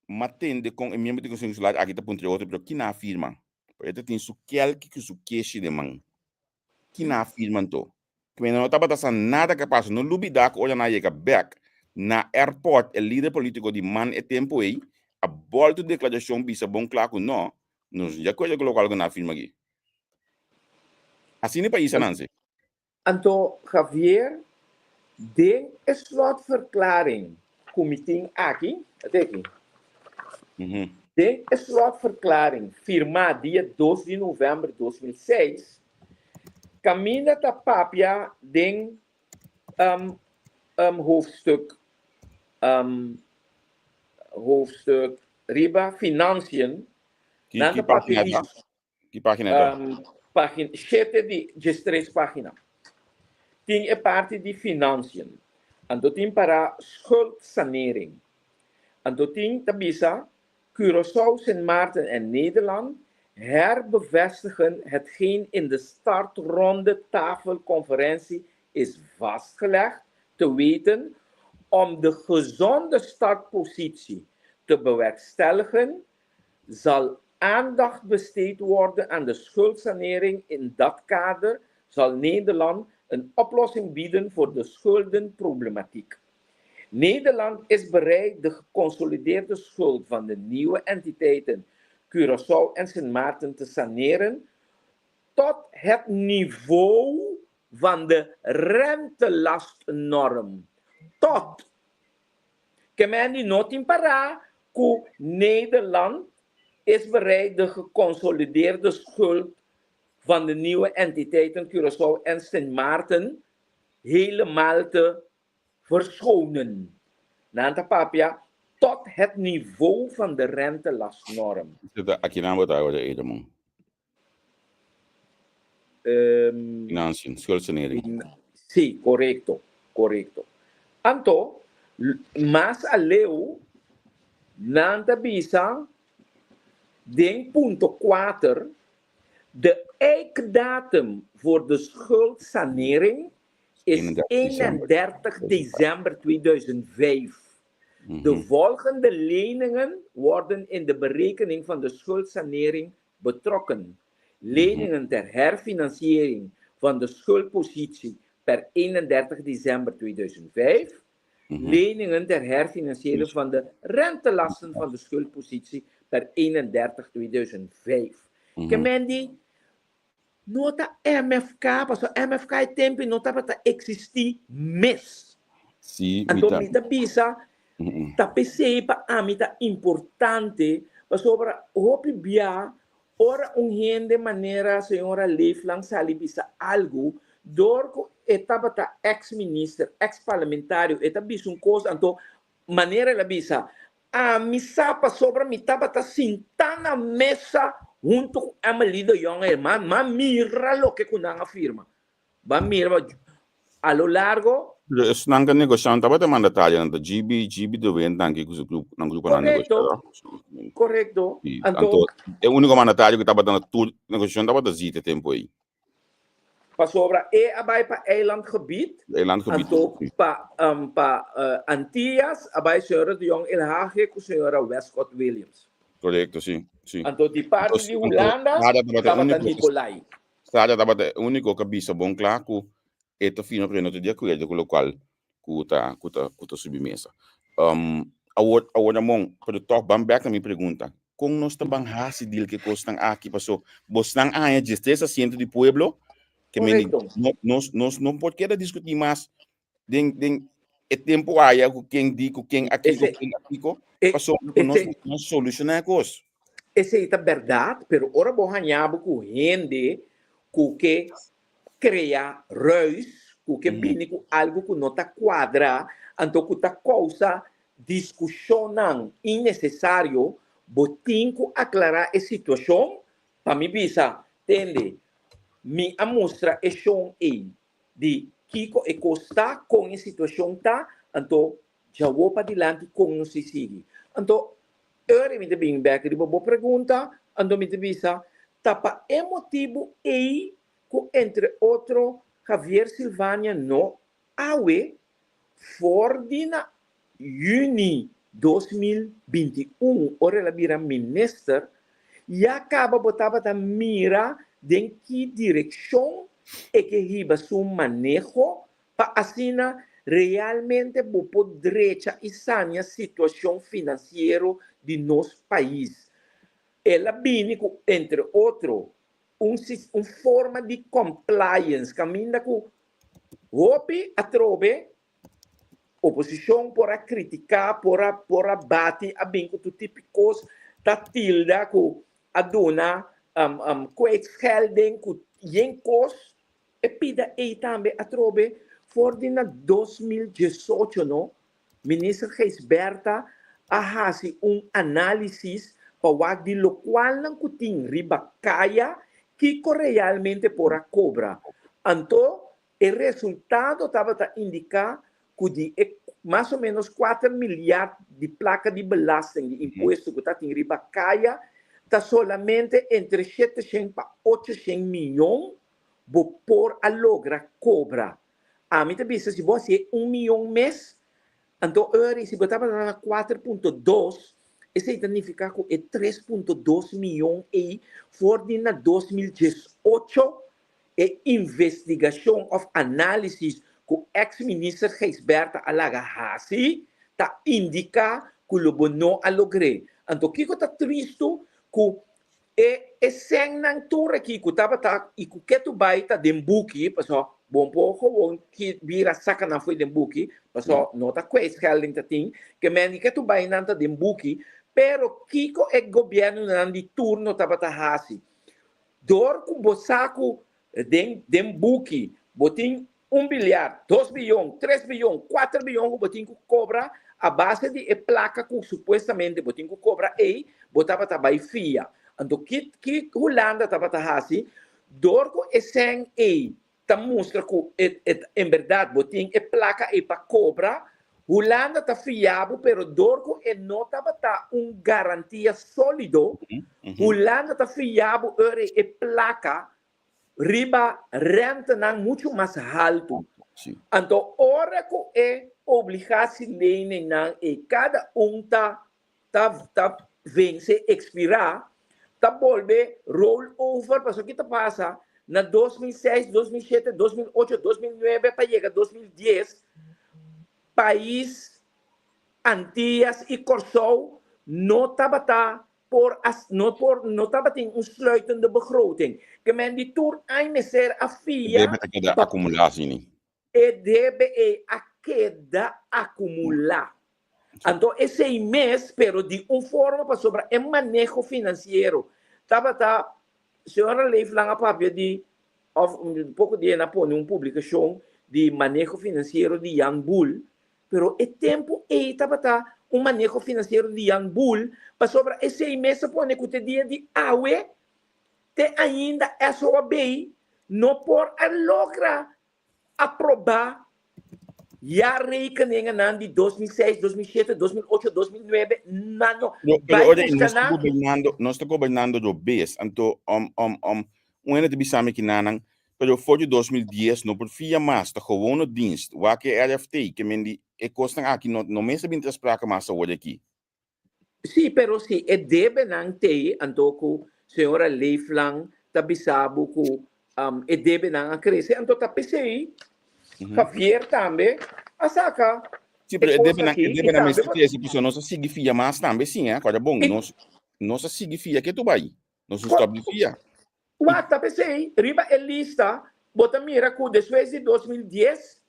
m'a tende kon e miembro di Konseho Insular aki ta puntra e otro, pero kina a firma? Pero e ta tin su kelki ku su keshi den man. Kina a firma anto? Kmena no tabata sa nada ke a pasa. No lubida ku ora nan a yega bek na airport e lider politiko di man e tempu ei a bolto deklarashon bisa bon kla ku no, nos no di akuerdo ku lokual ku nan a firma aki. Asina e pais a nanse. Anto Javier, den e slotverklaring ku mi tin aki, ate aki, den e slotverklaring firmá dia 2 di novèmber 2006, kaminda ta papia den hoofdstuk hoofdstuk riba financiën, nan ta papia di Ki pagina ta? Pagina shete di diestres pagina. Tin e parti di financiën. Anto tin para schuldsanering. Anto tin ta bisa Curaçao, Sint Maarten en Nederland herbevestigen hetgeen in de startronde tafelconferentie is vastgelegd. Te weten, om de gezonde startpositie te bewerkstelligen, zal aandacht besteed worden aan de schuldsanering. In dat kader zal Nederland een oplossing bieden voor de schuldenproblematiek. Nederland is bereid de geconsolideerde schuld van de nieuwe entiteiten Curaçao en Sint Maarten te saneren tot het niveau van de rentelastnorm. Tot. Ke men di no tin pará ku Nederland is bereid de geconsolideerde schuld van de nieuwe entiteiten Curaçao en Sint Maarten helemaal te verschonen. Nan ta papia tot het niveau van de rentelastnorm. Aki nan bo ta awor Edemon? Financiën, schuldsanering. Sí, korekto, korekto. Anto, mas aleu, nan ta bisa den punto kuater, De eikdatum voor de schuldsanering is 31 december 2005. De volgende leningen worden in de berekening van de schuldsanering betrokken. Leningen ter herfinanciering van de schuldpositie per 31 december 2005. Leningen ter herfinanciering van de rentelasten van de schuldpositie per 31 2005. Ke men di, no ta MFK, pasobra MFK e tempu no tabata eksistí mes. Sí, mi Anto ta. mi ta bisa, ta p'esei pa ami ta importante, pasobra hopi bia ora un hende manera señora Leeflang sali bisa algu, dor ku e tabata eks minister, eks parlamentario, e ta bisa un kos, anto Manera el a bisa, Ami sa pasobra mi tabata sintá na mesa huntu ku Emily de Jong ei. Ma m'a mira loke ku nan a firma. B'a mira a lo largo. Pero esnan ku a negoshá no tabata mandatarionan, ta GB, GB de Wind nan ku su grupo, nan gruponan a negoshá. Korekto, korekto. Anto, e úniko mandatario ku tabata na tur negoshashon tabata Zita e tempu ei. Pasobra e a bai pa eilandgebied, Eilandgebied, anto sí. pa pa Antillas a bai señora de Jong Elhage ku señora Westcott Williams. Korekto, sí, sí. Anto di parti di Anto Hulanda Sara tabata e tabata úniko, Nicolai. Sara tabata e úniko ku a bisa bon kla ku e ta fino pero e no ta di akuerdo ku lokual ku ta ku ta ku ta subi mesa. Awor awor Ramon, pero tòg ban bèk na mi pregunta, kon nos ta ban hasi deal ku e kosnan aki? Paso bosnan a haña diestres asiento di pueblo ke mende Korekto. no nos nos no por keda diskutí mas den den e tempu aya ku ken di ku ken a kiko Ese ken a kiko e pasobra ku nos ese no solushoná e kos. Esei ta bèrdat, pero ora bo haña bo ku hende ku ke krea ruis, ku ke bini ku algu ku no ta kuadra, anto ku ta kousa diskushonnan innesesario, bo tin ku aklará e situashon pa mi bisa, Tende, mi a mustra e shon ei di kiko e kos ta, kon e situashon ta, anto djawo padilanti kon nos si sigui. Anto, ora mi ta bin bèk riba bo pregunta, anto mi ta bisa, ta pa e motibu ei ku entre otro Javier Silvania no awe for di na yüni 2021 ora el a bira minister ya kaba bo tabata mira den ki direkshon e ke hiba su maneho pa asina realmente bo por drecha i sania situashon finansiero di nos pais. El a bini ku entre otro un un forma di compliance caminda cu hopi atrobe oposicion por a critica, por a por a bati, a bin cu tur tipo cos ta tilda cu a duna kwijtschelding cu yen cos. E pida ey tambe atrobe for di na 2018 no Minister Gijsbertha a hasi un análisis pa wak di lokualnan ku tin riba kaya kiko realmente por a kobra. Anto e resultado tabata indiká ku di e mas o ménos kuater milyard di plaka di belasting, di impuesto ku ta tin riba kaya, ta solamente entre sheteshen pa ochoshen miyon bo por a logra kobra. Ami ta bisa si bo hasié un mion mes, anto ora si bo tabata na 4.2, esei ta nifiká ku e 3.2 mion ei for di na 2018 e investigashon òf análisis ku eks minister Gijsbertha a laga hasi ta indiká ku lo bo no a logr'é. Anto kiko ta tristu ku E e sènnan tur aki ku tabata i ku ketu bai ta den buki, pasobra bon por gewoon ki bira saka nan fo'i den buki, pasobra no ta kwijtschelding ta tin, ke men di ketu bai nan ta den buki, pero kiko e gobièrnunan di turno tabata hasi? Dor ku bo sa ku den den buki bo tin un biliard, dos biyon, tres biyon, kuater biyon ku bo tin ku kobra a base di e plaka ku supuestamente bo tin ku kobra ei, bo tabata bai fia. Anto ki ki Hulanda tabata hasi? Dor ku e sèn ei ta mustra ku e e en bèrdat bo tin e plaka ei pa kobra, Hulanda ta fia bo, pero dor ku e no tabata un garantia sólido, Hulanda ta fia bo ora ei e plaka riba rentenan muchu mas haltu. Anto ora ku e obligasieleninnan ei kada un ta ta ta vense, ekspirá, ta bolbe roll over, pasobra ki ta pasa na 2006, 2007, 2008, 2009 pa yega 2010, pais Antias i Kòrsou no tabata por a no por no tabatin un sluitende begroting. Ke men di tur añ mester a E fia debe ta keda pa akumulá asini. e debe ei a keda akumulá. Anto esei mes, pero di un forma pasobra e maneho finansiero tabata, señora Leeflang a papia di òf un poko di nan a pone un publikashon di maneho finansiero di Jan Boel, Pero e tempu ei tabata un maneho finansiero di Jan Boel, pasobra esei mes a pone ku te dia di awe te ainda SOAB no por a logra aprobá jaarrekeningennan di 2006, 2007, 2008, 2009, nan no Pero, pero bai ora buska nos ta nan. gobernando, nos ta gobernando robes, anto om om om un hende ta bisa mi kinanan, Pero for di 2010 no por fia mas, ta gewone dienst, wak e RFT, ke men di e kosnan aki no no mester bin ter sprake mas awor aki. Sí, pero si e debenan t'ei, anto ku señora Leeflang ta bisa bo ku e debenan a krese, anto ta p'esei Javier tambe a saka Sí, pero e e kos debenan, aki e i debenan tambe mester bo krese, pasobra nos a sigui fia mas tambe, sí, eh, kòrda bon, nos nos a sigui fia ke tu bai, nos no stòp di fia. Wak, ta p'esei riba e lista bo ta mira ku despues di 2010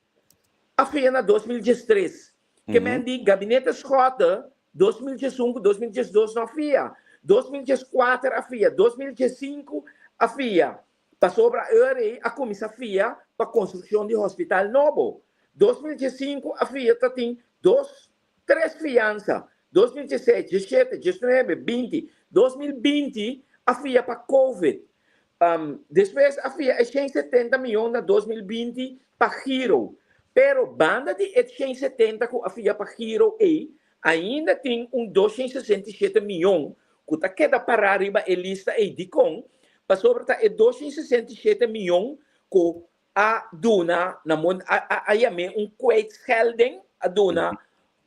a fia na 2013. Ke men di Gabinete Schotte 2011 ku 2012 no a fia, 2014 a fia, 2015 a fia, pasobra e ora ei a kuminsá fia pa konstrukshon di hospital nobo. 2015 a fia ta tin dos Tres fiansa, 2016, 17, 19, 20, 2020 a fia pa Covid. Despues a fia e 170 miyon na 2020 pa Giro. Pero banda di e 170 ku a fia pa Giro ei, ainda tin un 267 miyon ku ta keda pará riba e lista ei. Dikon? Pasobra ta e 267 miyon ku a duna na mon a a a yam'é un kwijtschelding, a duna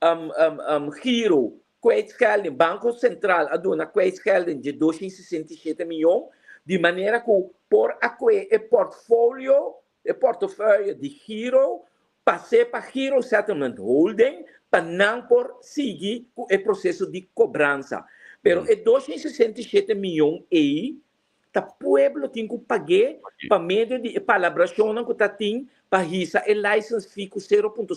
um um um giro kwijtschelding, Banko Sentral a duna kwijtschelding dje 267 miyon, di manera ku por a kue e portfolio, e portefeuille di giro, pas'é pa Giro Settlement Holding pa nan por sigui ku e proseso di kobransa. Pero e 267 miyon ei Ta pueblo tin ku pag'é pa medio di e palabrashonnan ku ta tin pa hisa e license fee ku 0.5%.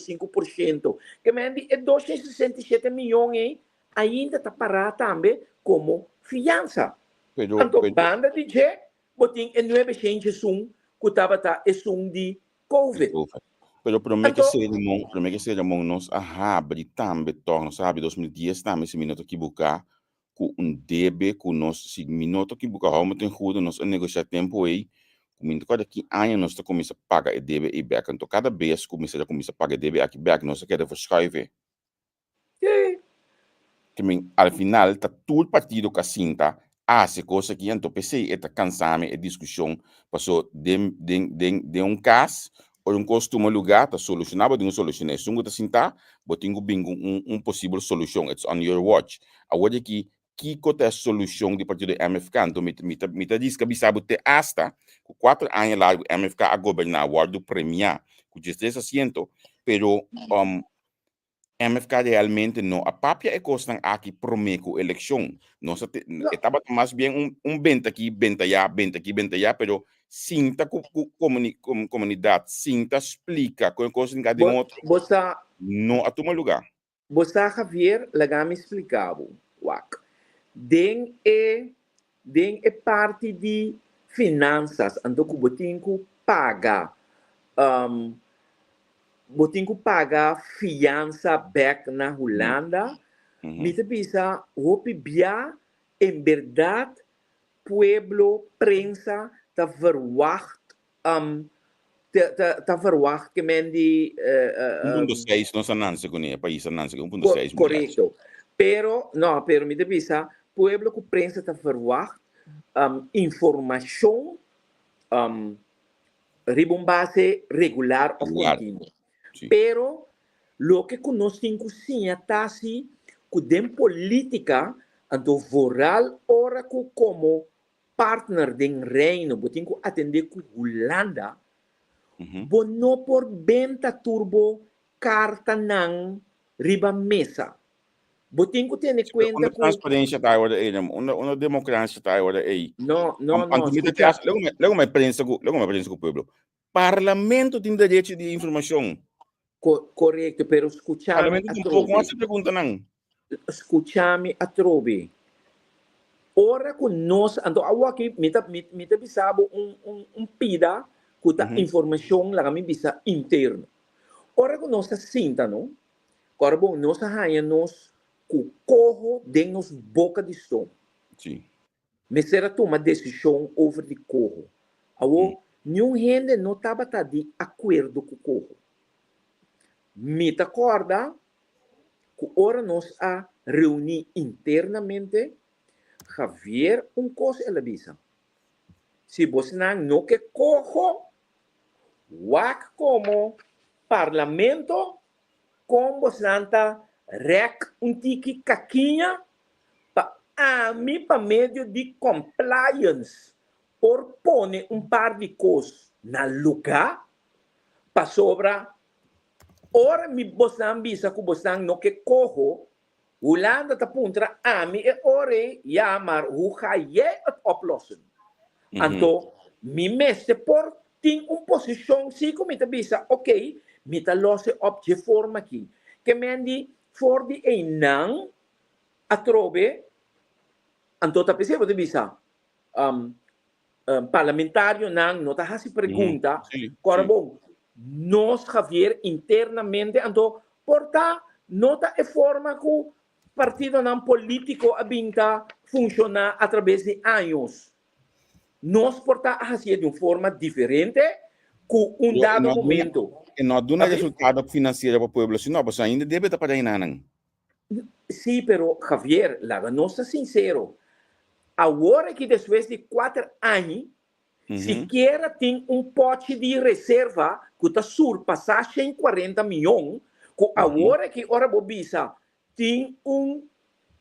Ke men di e 267 miyon ei ainda ta pará tambe komo fiansa. Pero, Anto pero, banda di dje bo tin e 901 ku tabata esun di Covid. Covid. Pero promé ke Anto Seremon, promé ke Seremon nos a habri tambe tòg, nos a habri 2010 tambe si mi no ta kibuká, ku un debe ku nos, si mi no ta kibuká, hou mi ten goede, nos a negoshá tempu ei, ku mi no ta kòrda ki aña nos ta kuminsá paga e debe ei bèk. Anto kada bes ku mester a kuminsá paga e debe aki bèk, nos a keda verschuive. Sí. Ke men al final ta tur partido ku a sinta a hasi e kos aki, anto p'esei e ta kansa mi e diskushon, paso den den den den un kas. Ora un kos tuma lugá, ta solushoná, bo tin ku solushoná. Esun ku ta sintá, bo tin ku bin ku un un posibel solushon. It's on your watch. Awor di aki, kiko ta e solushon di partido MFK? Anto mi mi ta mi ta riska bisa bo te asta ku kuater aña largu MFK a goberná, a wòrdu premiá ku diestres asiento, pero MFK realmente no a papia e kosnan aki promé ku elekshon. Nos a te, No. e tabata mas bien un, un benta aki, benta allá, benta aki, benta allá, pero sinta ku, ku komuni, kom, komunidat, sinta splika kon e kos tin ka den Bo, otro, bo sa, no a tuma lugá. bo sa Javier, laga mi splika bo, wak. Den e, den e parti di finansas, anto ku bo tin ku paga, um, bo tin ku paga fiansa bek na Hulanda, mi ta bisa hopi bia en berdad pueblo, prensa ta verwacht ta verwacht ke men di 1.6 nos a nanse kuné, e pais a nanse ku 1.6 milyar. Korekto. Pero, no, pero mi ta bisa pueblo ku prensa ta verwacht informashon riba un base regular of continuo. Pero loke ku nos tin ku siña ta si ku den politica, anto vooral ora ku komo partner den Reino bo tin ku atende ku Hulanda, bo no por benta tur bo kartanan riba mesa. Bo tin ku tene kuenta Unda ku. transparencia ta ora ei, unda unda democracia ta ora ei. No, no, no. Anto mi ta Skucha. luego me luego me prensa ku luego me prensa ku pueblo. Parlamento tin derecho di informashon. Ko korekto, pero skucha mi Parlamento tampoco atrobe. hasi preguntanan. Skucha mi atrobe. Ora ku nos, anto awoki mi ta mi mi ta bisa bo un un un pida ku ta informashon laga mi bisa interno. Ora ku nos ta sinta no, Kòrda bon, nos a haña nos ku koho den nos boka di stoma. Sí. Mester a tuma desishon over di koho. Awor, niun hende no tabata di akuerdo ku koho. Mi ta kòrda ku ora nos a reuní internamente, Javier un kos el a bisa, Si bosnan no ke koho, Wak komo Parlamento kon bosnan ta rèk un tiki kakiña pa ami pa medio di compliance por pone un par di kos na lugá pasobra ora mi bosnan bisa ku bosnan no ke koho Hulanda ta puntra ami e ora ei, ja, maar hoe ga jij het oplossen? Anto, mi mester por tin un posishon si ku mi ta bisa, oké, mi ta los e op dje forma aki. Ke men di for di einan atrobe, anto ta p'esei bo ta bisa, parlamentarionan no ta hasi pregunta, kòrda bon, nos Javier internamente anto por ta no ta e forma ku partidonan polítiko a bin ta funshoná atrabes di años. Nos por ta a hasié di un forma diferente ku un dado momento. E no a duna resultado finansiero pa pueblo si no, pasobra ainda debe ta para enanan. Sí, pero Javier, laga nos ta sincero. Awor aki despues di kuater aña, sikiera tin un pochi di reserva ku ta surpasá 140 mion, ku awor aki ora bo bisa tin un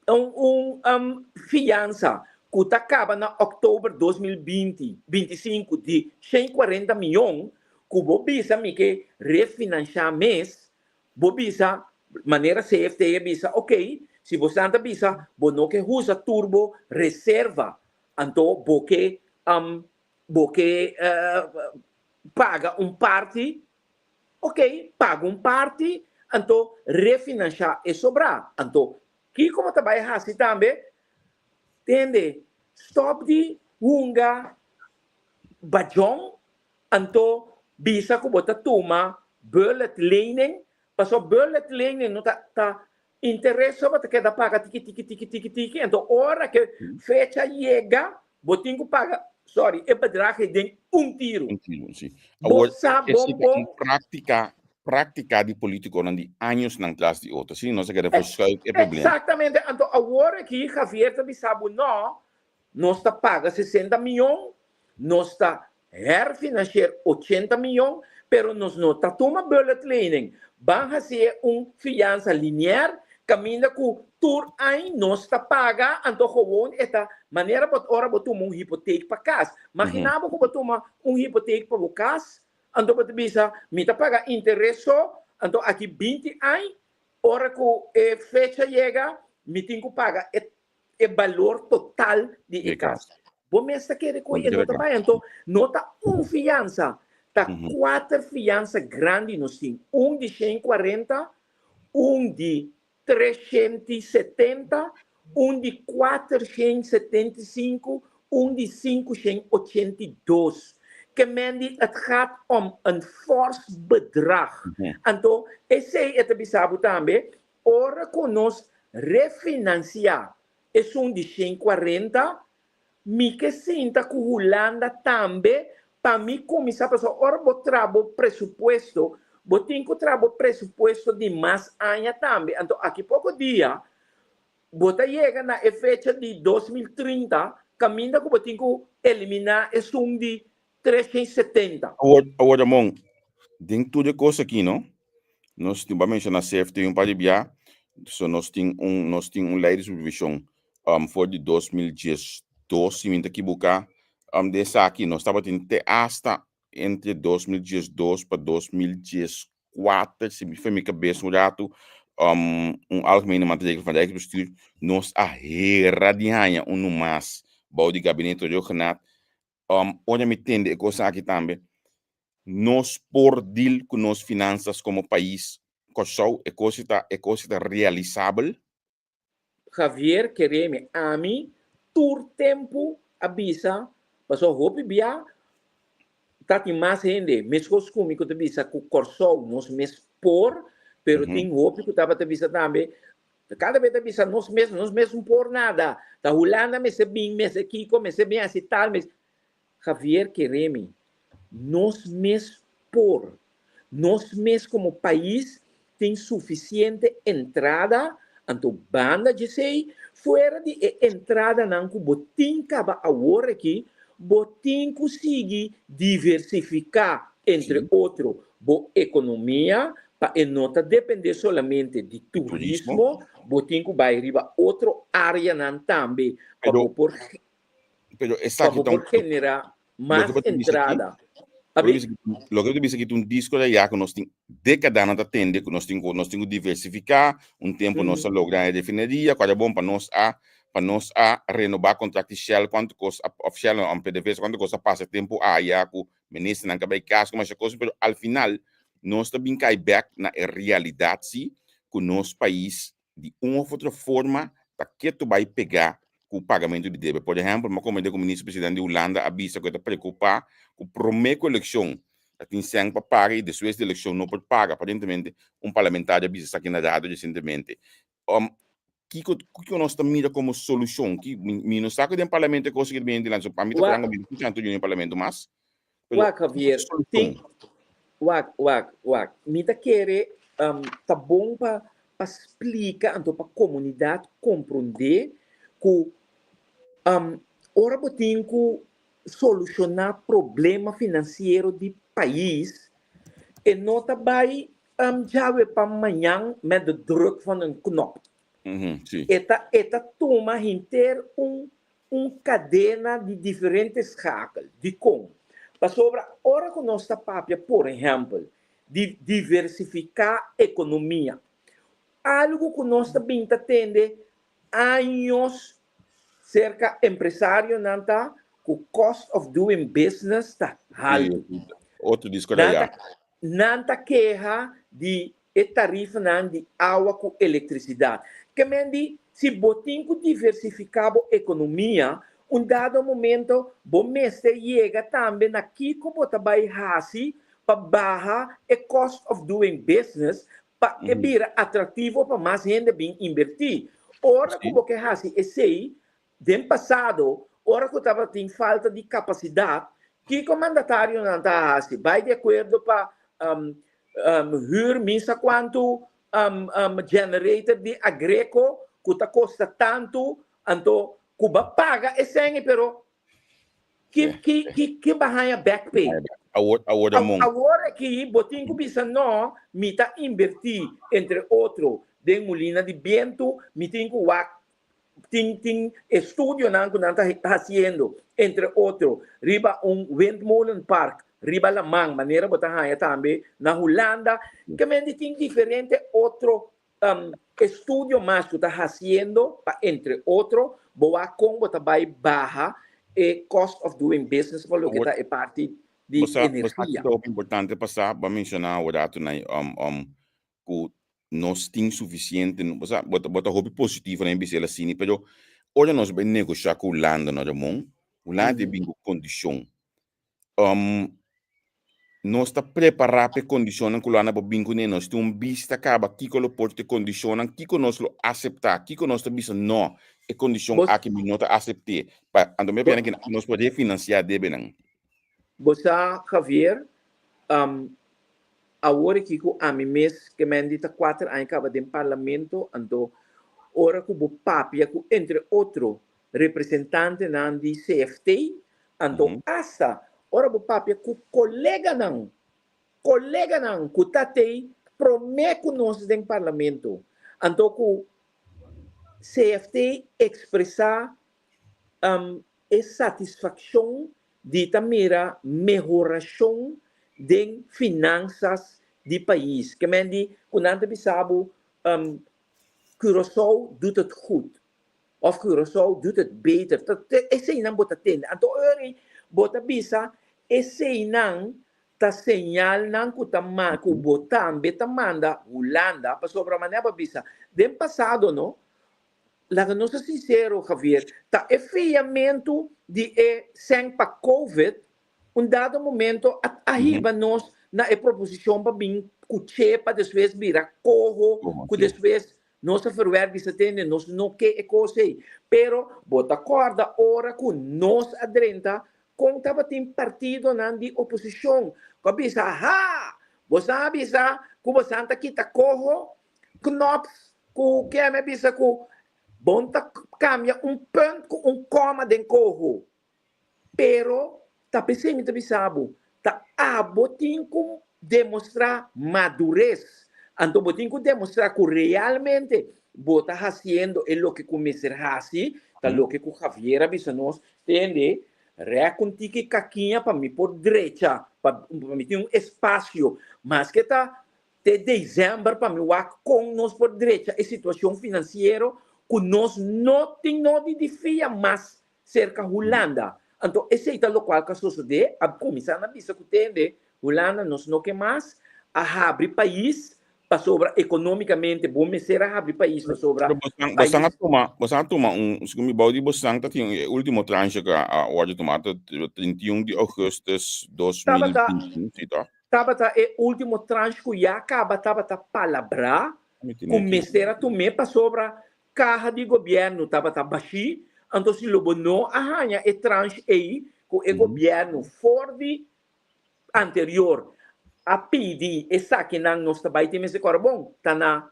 un un fiansa ku ta kaba na òktober 2020, 25 di 140 mion, ku bo bisa mi ke refinanshá mes, Bo bisa, manera CFT a bisa, ok, si bo santa bisa bo no ke usa tur bo reserva, anto bo ke bo ke paga un parti, ok, paga un parti, anto refinansha e sobrá. Anto, kiko bo ta bai hasi tambe? Tende, stop di hunga bajon Anto bisa ku bo ta tuma bullet lening, pasobra bullet lening no ta ta interes so bo ta keda paga tiki tiki tiki tiki tiki, anto ora ku fecha yega bo tin ku paga, sorry, e bedrag ei den un tiru. Un tiru, si. Bo Awor, sa esei bon ta un bon. práktika, práktika di polítikonan di añosnan tras di otro. Si nos a keda verschuif e problema. Eksaktamente, anto awor aki Javier ta bisa bo no, Nos ta paga 60 miyon, nos ta herfinancier 80 miyon, Pero nos no ta tuma bulletlening. Ban hasi un fiansa linear, kaminda ku tur aña nos ta paga, anto gewoon e ta manera bo ora bo tuma un hipotek pa kas. Imaginá bo ku bo tuma un hipotek pa bo kas, anto bo ta bisa, mi ta paga interes so, anto aki 20 aña, ora ku e fecha yega, mi tin ku paga e e balor total di e kas. Bo mes ta kere ku e no ta bai, anto no ta un fiansa, ta kuater fiansa grandi nos tin. Un di 140, un di 370, un di 475, un di 582. Ke men di het gaat om een fors bedrag. Anto esei e ta bisa bo tambe, ora ku nos refinansiá esun di 140, mi ke sinta ku Hulanda tambe pa mi kuminsá, pasobra ora bo traha bo presupuesto, bo tin ku traha bo presupuesto di mas aña tambe. Anto aki poko dia bo ta yega na e fecha di 2030 kaminda ku bo tin ku eliminá esun di 370. Awor, awor Ramon, den tur e kos aki, no? Nos tin, bo a menshoná CFT un par di bia, so nos tin un, nos tin un lei di supervishon for di 2012, si mi no ta ekiboká, di esaki nos tabatin te asta entre 2012 pa 2014, si mi fe mi kabes un ratu, un algemene maatregel van Rijksbestuur, nos a hera di haña unu mas bou di gabinete Rhuggenaath. Ora mi tende e kos aki tambe, nos por deal ku nos finansas komo pais Kòrsou, e kos ta, e kos ta realisabel? Javier Kereme, Ami tur tempu a bisa, pasobra hopi bia ta tin mas hende meskos ku mi ku ta bisa ku Kòrsou nos mes por, pero tin hopi ku tabata bisa tambe, kada bes ta bisa nos mes, nos mes no por nada, ta Hulanda mester bin, mester kiko, mester bin hasi tal, mester. Javier Kereme, Nos mes por. Nos mes komo pais tin sufisiente entrada, anto banda djesei, fuera di e entradanan ku bo tin kaba awor aki, bo tin ku sigui diversifiká, entre otro, bo ekonomia pa e no ta dependé solamente di turismo, bo tin ku bai riba otro áreanan tambe pa bo por pa bo por generá mas entrada. Loke bo ta bisa aki ta un disko di ayá ku nos tin dékadanan ta tende ku nos tin ku nos tin ku diversifiká. Un tempu nos a logra e refineria ku a bon pa nos a pa nos a renobá kontrakt di Shell kuantu kos a òf Shell no PDVSA kuantu kos a pasa e tempu aya ku ministernan ka bai kas ku masha kos pero al final nos ta bin kai bèk na e realidat si ku nos pais di un of otro forma ta ketu bai pegá ku pagamentu di debe. Por ehèmpel, mi a komprendé ku Minister Presidente di Hulanda a bisa ku e ta preokupá ku promé ku elekshon ta tin sèn pa paga i despues di elekshon no por paga. Aparentemente un parlamentario a bisa esaki na radio resientemente. Kiko kiko nos ta mira komo solushon? Ki mi mi no sa ku den parlamento e kos aki ta bini dilanti. So pa mi ta franko mi no skucha anto den parlamento mas. Pero Wak Javier, tin wak wak wak mi ta kere ta bon pa pa splika anto pa komunidat komprondé ku ora bo tin ku solushoná problema finansiero di pais e no ta bai djawe pa mañan met de druk van een knop. E ta e ta tuma henter un un kadena di diferente schakel. Dikon? Pasobra ora ku nos ta papia, por ehèmpel, di diversifiká ekonomia, algu ku nos ta bin ta tende años serka empresarionan ta ku cost of doing business ta haltu. Otro disko ta ya. Nan ta keha di e tarifanan di awa ku elektrisidat. Ke men di, si bo tin ku diversifiká bo ekonomia, un dado momento bo mester yega tambe na kiko bo ta bai hasi pa baha e cost of doing business pa e bira atraktivo pa mas hende bin inbertí. Ora ku bo ke hasi esei, Den pasado, ora ku tabatin falta di kapasidat, kiko mandatarionan ta hasi? Bai di akuerdo pa hür misa kuantu generator di Aggreko ku ta kosta tantu, anto ku bo a paga esei, pero ki ki ki ki bo a haña back pay? Awor, awor, Ramon. Awor aki bo tin ku bisa no, mi ta invertí entre otro den mulina di bientu, mi tin ku wak tin tin estudionan ku nan ta hasiendo entre otro riba un windmolenpark riba laman manera bo ta haña tambe na Hulanda. Ke men di tin diferente otro estudio mas ku ta hasiendo pa entre otro bo wak kon bo ta bai baha e cost of doing business pa loke ta e parti di energia. Bo sa hopi importante pa sa, bo a menshoná un ratu na ku nos tin sufisiente, bo sa bo ta hopi positivo na e bisel asina, pero ora nos bai negoshá ku Hulanda no Ramon, Hulanda ta bin ku kondishon. Nos ta prepará pa e kondishonnan ku Hulanda por bin kuné, nos tin un bista kaba kiko lo por ta e kondishonnan, kiko nos lo aseptá, kiko nos ta bisa no, e kondishon aki mi no ta asept'é. Pa anto mi a pena ku nos por refinansiá debenan. Bo sa Javier, awor aki ku ami mes ke men di ta kuater aña kaba den parlamento, anto ora ku bo papia ku entre otro representantenan di CFT, anto asta ora bo papia ku koleganan, koleganan ku ta tei promé ku nos den parlamento, anto ku CFT ekspresá e satisfakshon di ta mira mehorashon den finansas di pais. Ke men di ku nan ta bisa bo Curaçao doet het goed of Curaçao doet het beter. Ta eseinan bo ta tende. Anto ora bo ta bisa eseinan ta señalnan ku ta ku bo tambe ta manda Hulanda pasobra manera bo a bisa den pasado no Laga nos ta sincero Javier, ta e fiamentu di e sèn pa Covid un dado momento a a hiba nos na e proposicion pa bin cu che pa despues bira coho cu despues nos a verwerk bisa tende nos no ke e cos ey. Pero bo ta corda ora cu nos a drenta con tabatin partidonan di oposicion cu a bisa ha! Bosan a bisa cu bosan ta kita coho Knops ku keme bisa ku bon ta kambia un punt ku un koma den koho. Pero ta p'esei mi ta bisa bo, ta abo tin ku demostrá madures. Anto bo tin ku demostrá ku realmente bo ta hasiendo e loke ku mester hasi, ta loke ku Javier a bisa nos, tende, rèk un tiki kakiña pa mi por drecha, pa mi tin un espasio, maske ta Te december pa mi wak con nos por drecha e situacion financiero cu nos no tin nodi di fia mas cerca Hulanda. Anto esey ta locual cu a sosode, a cuminsa na bisa cu tende Hulanda nos no ke mas, a habri pais pasobra economicamente bo mester a habri pais pasobra Pero bosan, bosan a tuma, bosan a tuma un, segun mi bou di bosan ta tin e ultimo tranche cu a wordo tuma ta 31 di augustus 2021, si toch? Tabata e último tranche ku ya kaba tabata palabrá ku mester a tum'é pasobra kaha di gobièrnu tabata bashí, anto si lo bo no a haña e tranche ei ku e gobièrnu for di anterior a pidi esakinan nos ta bai tin mester kòrda bon ta na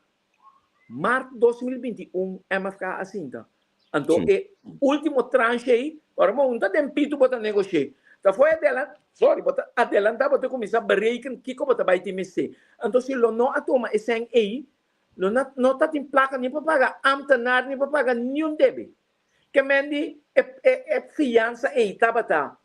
Mart 2021 MFK a sinta. Anto e ultimo tranche ei, ora bo no ta den pitu bo ta negoshé. Ta foi adelan, sorry, bo ta adelantá bo ta kuminsá bereken kiko bo ta bai tin mester. Anto si lo no a tuma e sèn ei, lo na no ta tin plaka ni pa paga ámtenar ni pa paga niun debe. Ke men di e e e fiansa ei tabata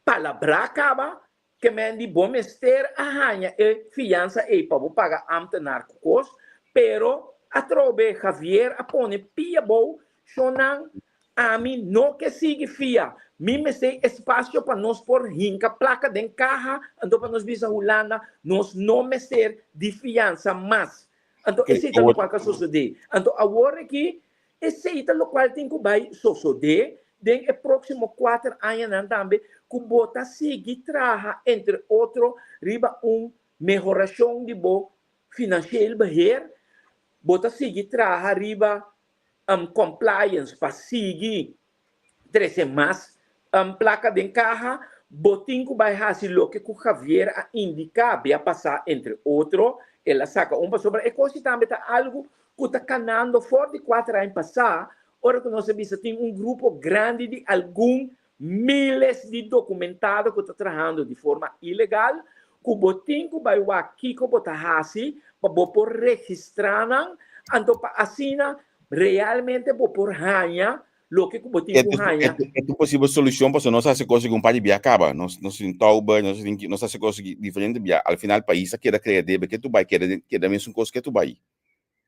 palabrá kaba. Ke men di bo mester a haña e fiansa ei pa bo paga ámtenar ku kos, pero atrobe Javier a pone pia bou, Shonnan, ami no ke sigui fia. Mi mester espasio pa nos por hinka plaka den kaha, anto pa nos bisa Hulanda, nos no mester di fiansa mas. Anto esei ta lokual ku a sosodé. Anto awor aki Esei ta lokual tin ku bai sosodé den e próksimo kuater añanan tambe, ku bo ta sigui traha entre otro riba un mehorashon di bo financieel beheer, bo ta sigui traha riba compliance pa sigui trese mas plaka den kaha, bo tin ku bai hasi loke ku Javier a indiká bia pasá entre otro, el a saka un pasobra e kos tambe ta algu ku ta kanando for di kuater aña pasá, ora ku nos a bisa tin un grupo grandi di algun miles di dokumentado ku ta trahando di forma ilegal, ku bo tin ku bai wak kiko bo ta hasi pa bo por registrá nan, anto pa asina realmente bo por haña loke ku bo tin ku haña. E ta un posibel solushon pasobra nos a hasi kos ku un par di bia kaba. Nos nos tin touber, nos tin nos a hasi kos diferente bia. Al final pais a keda krea debe ke tu bai keda keda mesun kos ke tu bai.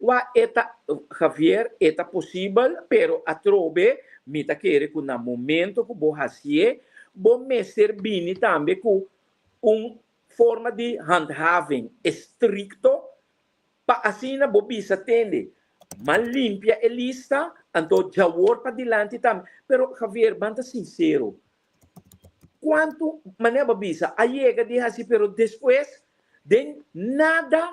Wa e ta, Javier, e ta posibel, pero atrobe mi ta kere ku na momento ku bo hasié, bo mester bini tambe ku un forma di handhaving estrikto pa asina bo bisa tende, m'a limpia e lista, anto djawor padilanti tambe. Pero Javier, ban ta sinsero, kuantu manera bo bisa a yega di hasi pero despues den nada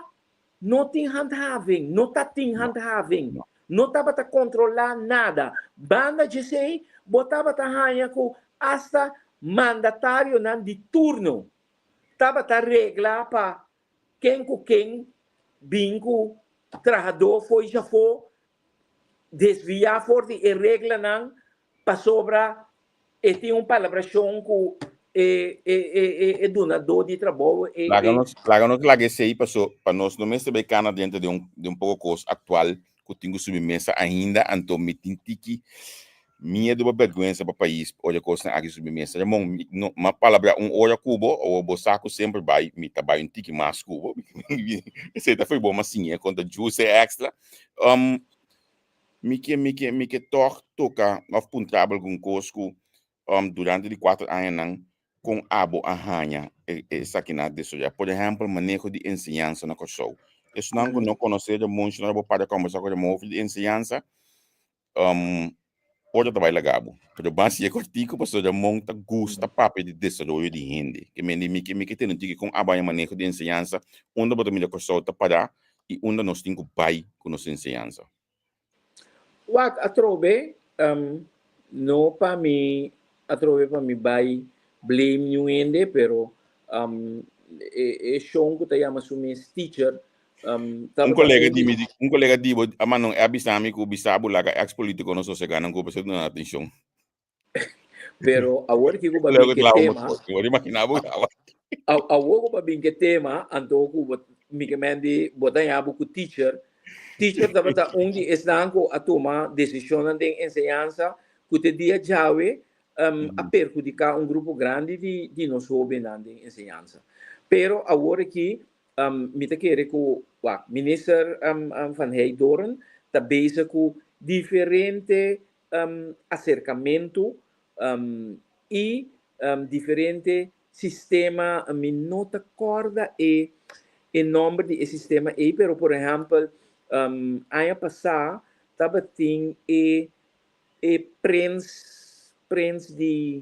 No tin handhaving, no ta tin handhaving, no tabata kontrolá nada. Banda djesei bo tabata haña ku asta mandatarionan di turno tabata regla pa ken ku ken bin ku trahadó fo'i djafó desviá for di e reglanan pasobra e tin un palabrashon ku e e e e e dunadó di trabou e Laga nos laga nos laga esei paso pa nos no mester bai kana dentro di un di un poko kos aktual ku tin ku subi mesa ainda anto mi tin tiki miedu pa bèrgwensa pa pais ora e kosnan aki subi mesa. Ramon mi no m'a palabrá un ora ku bo awor bo sa ku semper bai mi ta bai un tiki mas ku bo esei ta fo'i bo m'a siña kon ta juice extra. Mi ke mi ke mi ke tòg toka òf puntra bo algun kos ku durante di kuater añanan kon abo a haña e esakinan a desaroyá. Por ehèmpel maneho di enseñansa na Kòrsou. Esnan ku no konosé Ramon si no bo para kòmbersá ku Ramon over di enseñansa ora ta bai laga bo. Pero ban siña kòrtiku pasobra Ramon ta gusta papia di desaroyo di hende. Ke mende mi ke mi ke tene un tiki kon abo haña maneho di enseñansa unda bo ta mira Kòrsou ta pará i unda nos tin ku bai ku nos enseñansa. Wak atrobe, no pa mi atrobe pa mi bai blame niun hende, pero e shon ku ta yama su mes teacher Un kolega di mi, un kolega di bo a manda un app bisa mi ku bisa bo laga ex politiko no sosega nan ku bo duna atenshon. Pero awor ki ku ba bin ke tema, awor ku ba bin ke tema, anto ku bo mi ke men di bo ta yabu ku teacher, teacher tabata un di esnan ku a tuma desishonnan den enseñansa ku te dia djawe a perhudiká un grupo grandi di di nos hóbennan den enseñansa. Pero awor aki Mi ta kere ku wak minister Van Heydoorn ta bezig ku diferente aserkamentu i diferente sistema, mi no ta kòrda e e nòmber di e sistema ei, pero por ehèmpel aña pasá tabatin e e prens prens di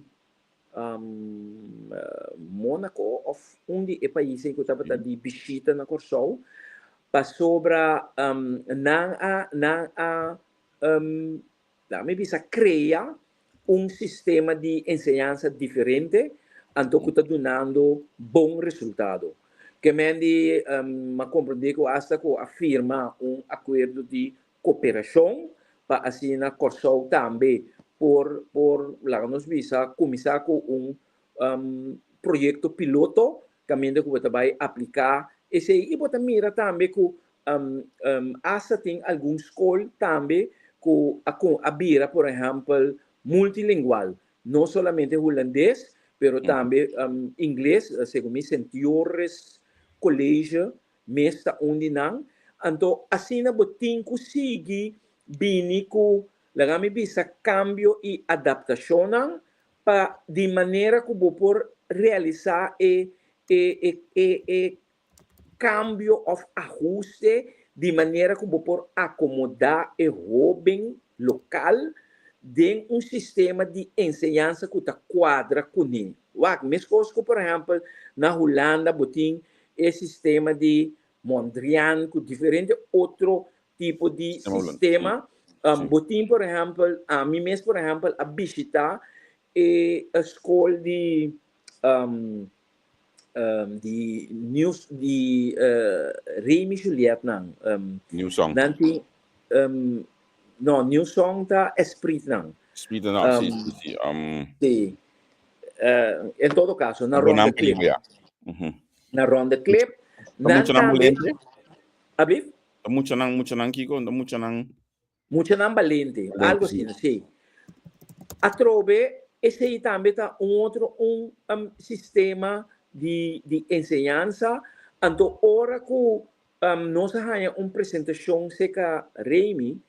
Monaco of un di e paisnan ku tabata di bishita na Kòrsou pasobra nan a nan a laga mi bisa krea un sistema di enseñansa diferente anto ku ta dunando bon resultado. Ke men di m'a komprendé ku asta ku a firma un akuerdo di koperashon pa asina Kòrsou tambe por por laga nos bisa kuminsá ku un proyekto piloto kaminda ku bo ta bai apliká esei i bo ta mira tambe ku asta tin algun skol tambe ku a a bira por ehèmpel multilingual no solamente hulandes pero tambe ingles segun mi Sint Joris College mes ta un di nan. Anto asina bo tin ku sigui bini ku, laga mi bisa, kambio i adaptashonnan pa di manera ku bo por realisá e e e e e kambio òf ahuste di manera ku bo por akomodá e hóben lokal den un sistema di enseñansa ku ta kuadra kuné. Wak, meskos ku por ehèmpel na Hulanda bo tin e sistema di Mondriaan ku diferente otro tipo di sistema. Bo tin por ehèmpel, ami mes por ehèmpel a bishitá e skol di di News di Remy Juliet nan. New Song. Nan tin no New Song ta Esprit nan. Esprit nan, si, si, si. Si. En todo kaso, na Ronde Klip. Na Ronde Klip. Nan muchanan balente? Ablief? Muchanan, muchanan kiko? Muchanan. Muchanan balente, algo asina, sí. Atrobe, esei tambe ta un otro un um, sistema di, di enseñansa. Anto ora ku um, nos a haña un presentashon seka Remy,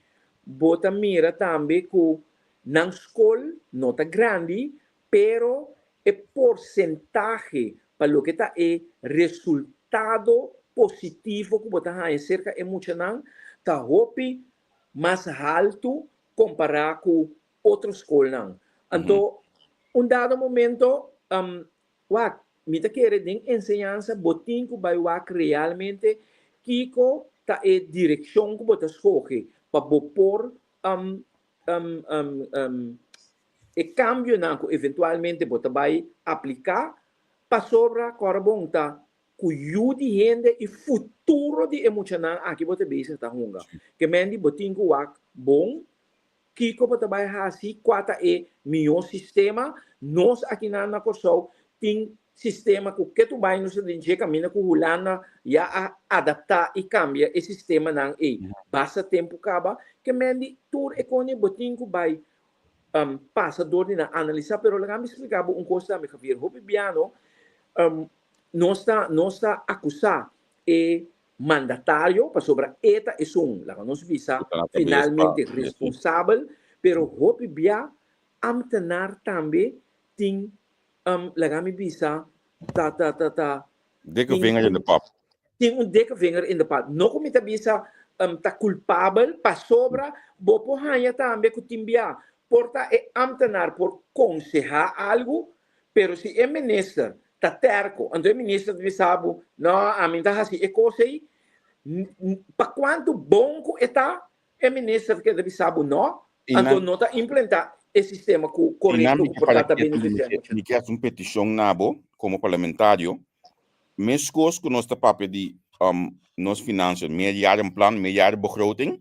bo ta mira tambe ku nan skol no ta grandi, pero e porsentahe pa loke ta e resultado positivo ku bo ta haña serka e muchanan ta hopi mas haltu kompará ku otro skolnan. Anto un dado momento, wak, mi ta kere den enseñansa bo tin ku bai wak realmente kiko ta e direkshon ku bo ta skohe pa bo por e kambionan ku eventualmente bo ta bai apliká, pasobra kòrda bon ta ku yu di hende i futuro di e muchanan aki bo ta bezig ta hunga. Ke men di bo tin ku wak bon kiko bo ta bai hasi, kua ta e mihó sistema. Nos akinan na Kòrsou tin sistema ku ke tur bai nos ta den dje kaminda ku Hulanda ya a adaptá i kambia e sistemanan ei basta tempu kaba. Ke men di tur e koni bo tin ku bai pasa dor di nan analisá. Pero laga mi splika bo un kos tambe, Javier. Hopi biano nos ta nos ta akusá e mandatario pasobra e ta esun, laga nos bisa, finalmente responsabel, pero hopi bia ambtenaar tambe tin laga mi bisa, ta, ta, ta, ta. Dikke vinger in de pap. Tin un dikke vinger in de pap. No ku mi ta bisa ta kulpabel, pasobra bo por haña tambe ku tin bia por ta e ambtenaar por konsehá algu, pero si e minister ta terko, anto e minister ta bisa bo, no, ami ta hasi e kos ei, pa kuantu bon ku e ta, E minister ta keda bisa bo no, anto no ta implenta e sistema ku korekto ku por ta ta benefisiá e muchanan. Mi ke hasi un petishon na bo komo parlamentario, meskos ku nos ta papia di nos finansia, meerjarenplan, meerjarenbegroting,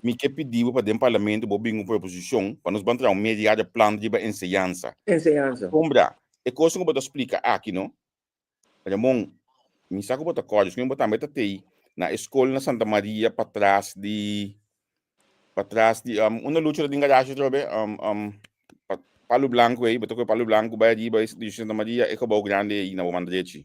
mi ke pidi bo pa den parlamento bo bin un proposishon pa nos ban traha un meerjarenplan riba enseñansa. Enseñansa. Pasobra e kosnan ku bo ta splika aki no, Ramon, mi sa ku bo ta kòrda, miskien bo tambe ta tei na e skol na Santa Maria patras di patras di um, unda Lucho ta tin garage atrobe, um, um, pa, Palu Blanco ei, bo ta kohe Palu Blanco bai ariba e di Santa Maria, e gebouw grandi ei na bo man drechi.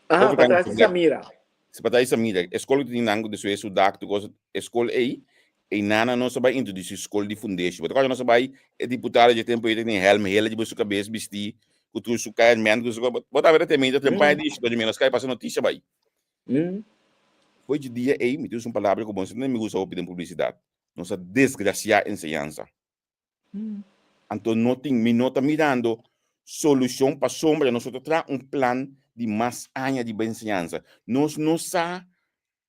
Aha, patras di Samira. Si patras di Samira, e skol ku tin nan ku despues su dak tur kos, e skol ei, ei nana nos a bai introdusí skol di fundeshi. Bo ta kòrda nos a bai, e diputado dje tempu ei ta tin hèlm hela riba su kabes bistí ku tur su kaerment ku su kos. Bo tabata te mira tempu di shi dor mi nos kai pasa notisia bai. Foi dje dia ei mi tin usa un palabra ku bo no sa mi usa hopi den publisidat. Nos a desgrasiá enseñansa. Anto no tin, mi no ta mirando solushon pasobra nos no ta traha un plan di mas aña riba enseñansa. Nos no sa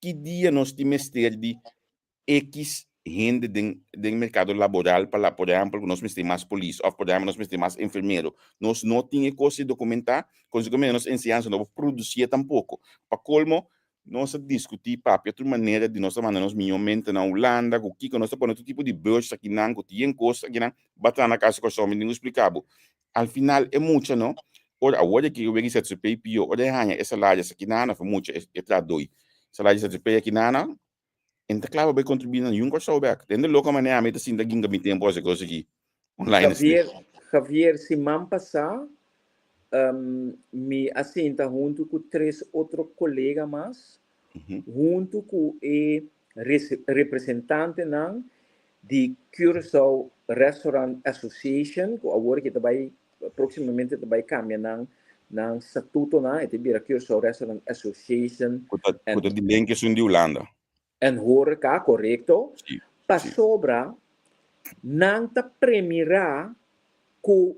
ki dia nos tin mester di X hende den den merkado laboral pa la, por ehèmpel ku nos mester mas polis òf por ehèmpel nos mester mas enfermero. Nos no tin e kos ei dokumentá, konsekuentemente nos enseñansa no por produsié tampoko. Pa kolmo, nos a diskutí, papia tur manera di nos a manda nos mihó mente na Hulanda, ku kiko nos ta pone tur tipo di beurs akinan, ku tin kos akinan, ba traha na Kas di Kòrsou, mi tin ku splika bo. Al final e mucha no, ora awor e kiko wega ZZP pio, ora e haña e salario asakinana, of e mucha e traha doi salario ZZP akinana, e no ta kla pa bai kontribuí na niun Kòrsou bèk. Tende loko manera ami ta sinta ginga mi tempu hasi kos aki online asina. Javier, Javier, siman pasá mi a sinta huntu ku tres otro kolega mas, huntu ku e representantenan di Curaçao Restaurant Association, ku awor aki ta bai Próximamente ta bai cambia nan nan statutonan, e ta bira Curaçao Restaurant Association. Ku ta ku ta di link esun di Hulanda. En horeca, correcto. Sí, sí. Pasobra nan ta premira ku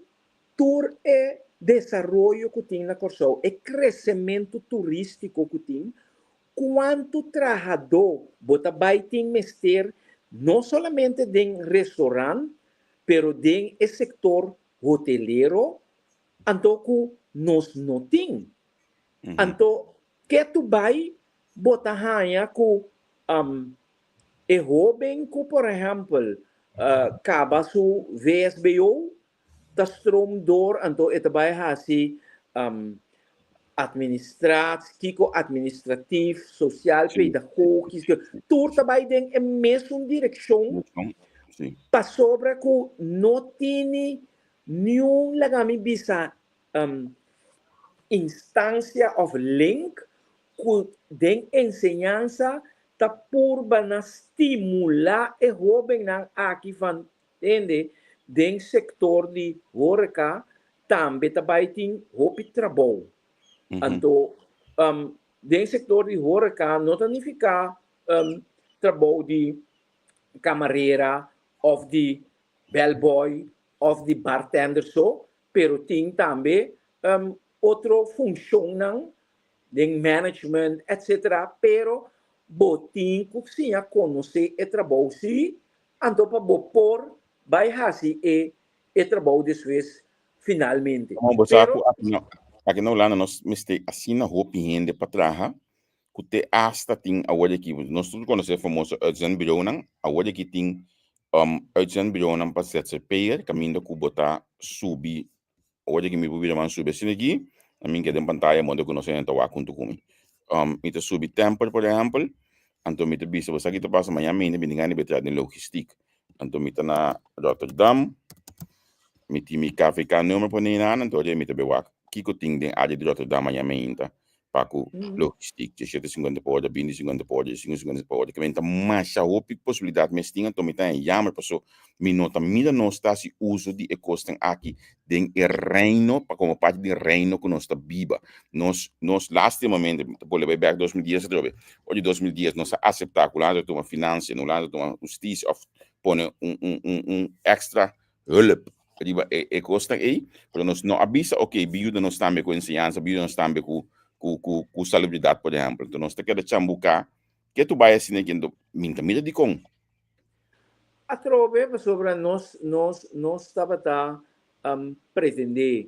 tur e desaroyo ku tin na Kòrsou, e kresementu turístiko ku tin, kuantu trahadó bo ta bai tin mester no solamente den restorant, Pero den e sector hotelero anto cu nos no tin. Anto ketu bay bo ta haña cu e hoben cu por ehempel caba su VSBO. ta stroom door anto e ta bai hasi um, administratie, kiko administratief, sociaal, pedagogisch, tur ta bai den e mesun direkshon pasobra ku no tini niun laga mi bisa um, instansia of link ku den enseñansa ta purba na stimulá e hóbennan aki van tende den sektor di horeca tambe ta bai tin hopi trabou. Anto um, den sektor di horeca no ta nifiká um, trabou di kamarera of di bellboy of di bartender so, pero tin tambe um, otro funshonnan den management etc. Pero bo tin ku siña konosé e trabou sí, anto pa bo por bai hasi e e trabou despues finalmente. Como bo sa ku aki na aki na Hulanda nos mester asina hopi hende pa traha ku te asta tin awor aki nos tur konosé e famoso uitzendbureaunan awor aki tin um uitzendbureaunan pa ZZP'er kaminda ku bo ta subi Ora ki mi por bira man subi asina aki, a mi keda den pantaya moda ku nos hende ta wak huntu ku mi. Um, mi ta subi temper, por ehèmpel, anto mi ta bisa, bo sa ki ta pasa mañana mi mi tin gana di bai traha den logistiek. Anto mi ta na Rotterdam, mi tin mi KVK nummer pone einan, anto ora mi ta bai wak kiko tin den área di Rotterdam mañana mainta. pa ku logistiek, diesshete sinkuenta pa ora, binti sinkuenta pa ora, diesinku sinkuenta pa ora, kimen ta masha hopi posibilidat mes tin, anto mi ta haña yamer paso mi no ta mira nos ta hasi uso di e kosnan aki den e reino, pa komo parti di reino ku nos ta biba. Nos, nos lastimamente, mi ta bolbe bai bèk 2010 atrobe, ora di 2010 nos a aseptá ku Hulanda ta tuma finansia, Hulanda ta tuma hustisia òf pone un un un un èkstra hulp riba e e kosnan ei, pero nos no a bisa ok bi yuda nos tambe ku enseñansa, bi yuda nos tambe ku ku ku ku salubridat por ehèmpel. Enton nos ta keda chambuká ke tu bai asina aki enton mi ta mira dikon. Atrobe pasobra nos nos nos tabata pretendé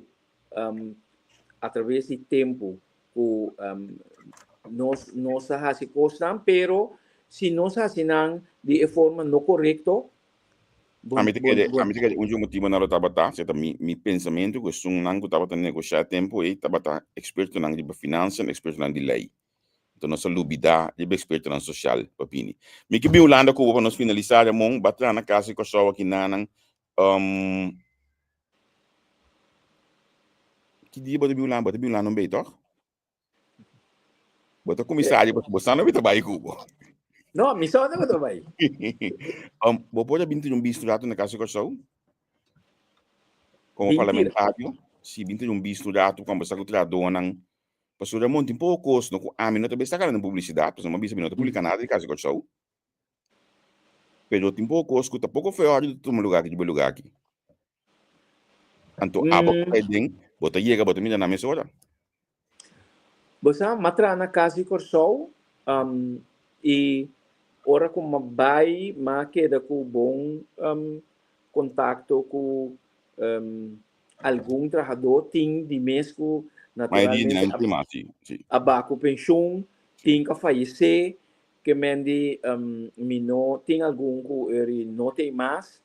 atraves di tempu ku nos nos a hasi kosnan pero si nos hasi nan di e forma no korekto Ami ta kere, ami ta kere un di e motibonan lo tabata, si ta mi, mi pensamentu ku esunnan ku tabata negoshá e tempu ei tabata ekspertonan riba finansa en ekspertonan di lei. Enton nos a lubidá riba ekspertonan sosial pa bini. Mi ke bin Hulanda ku bo pa nos finalisá, Ramon, ba traha na kas di Kòrsou aki nanan. Um, ki dia bo ta bin Hulanda? Bo ta bin Hulanda un bei, tòg? Bo ta komisario, bo sa no mi ta bai ku bo. No, mi sa no ta bai. Um, bo por a binti un bisto rato na Casa Kòrsou? Como parlamentario? Si, binti un bisto rato, conversa ku trahadónan. Pasobra Ramon, tin poko kos no ku ami no ta bes saka na publisidat, pasobra mi a bisa mi no ta publika nada di Casa Kòrsou. Pero tin poko kos ku ta poko feo ta tuma lugar aki riba e lugar aki. Anto abo ku ta den, bo ta yega, bo ta mira nan mesora. Bo sa, m'a traha na kas di Kòrsou, um, i ora ku m'a bai, m'a keda ku bon um, kontakto ku um, algun trahadó. Tin di mes ku Mayoria di naturalmente nan tema, si, si. a ba ku penshun, tin ku a fayesé, Ke men di mi no tin algun ku eri no tei mas.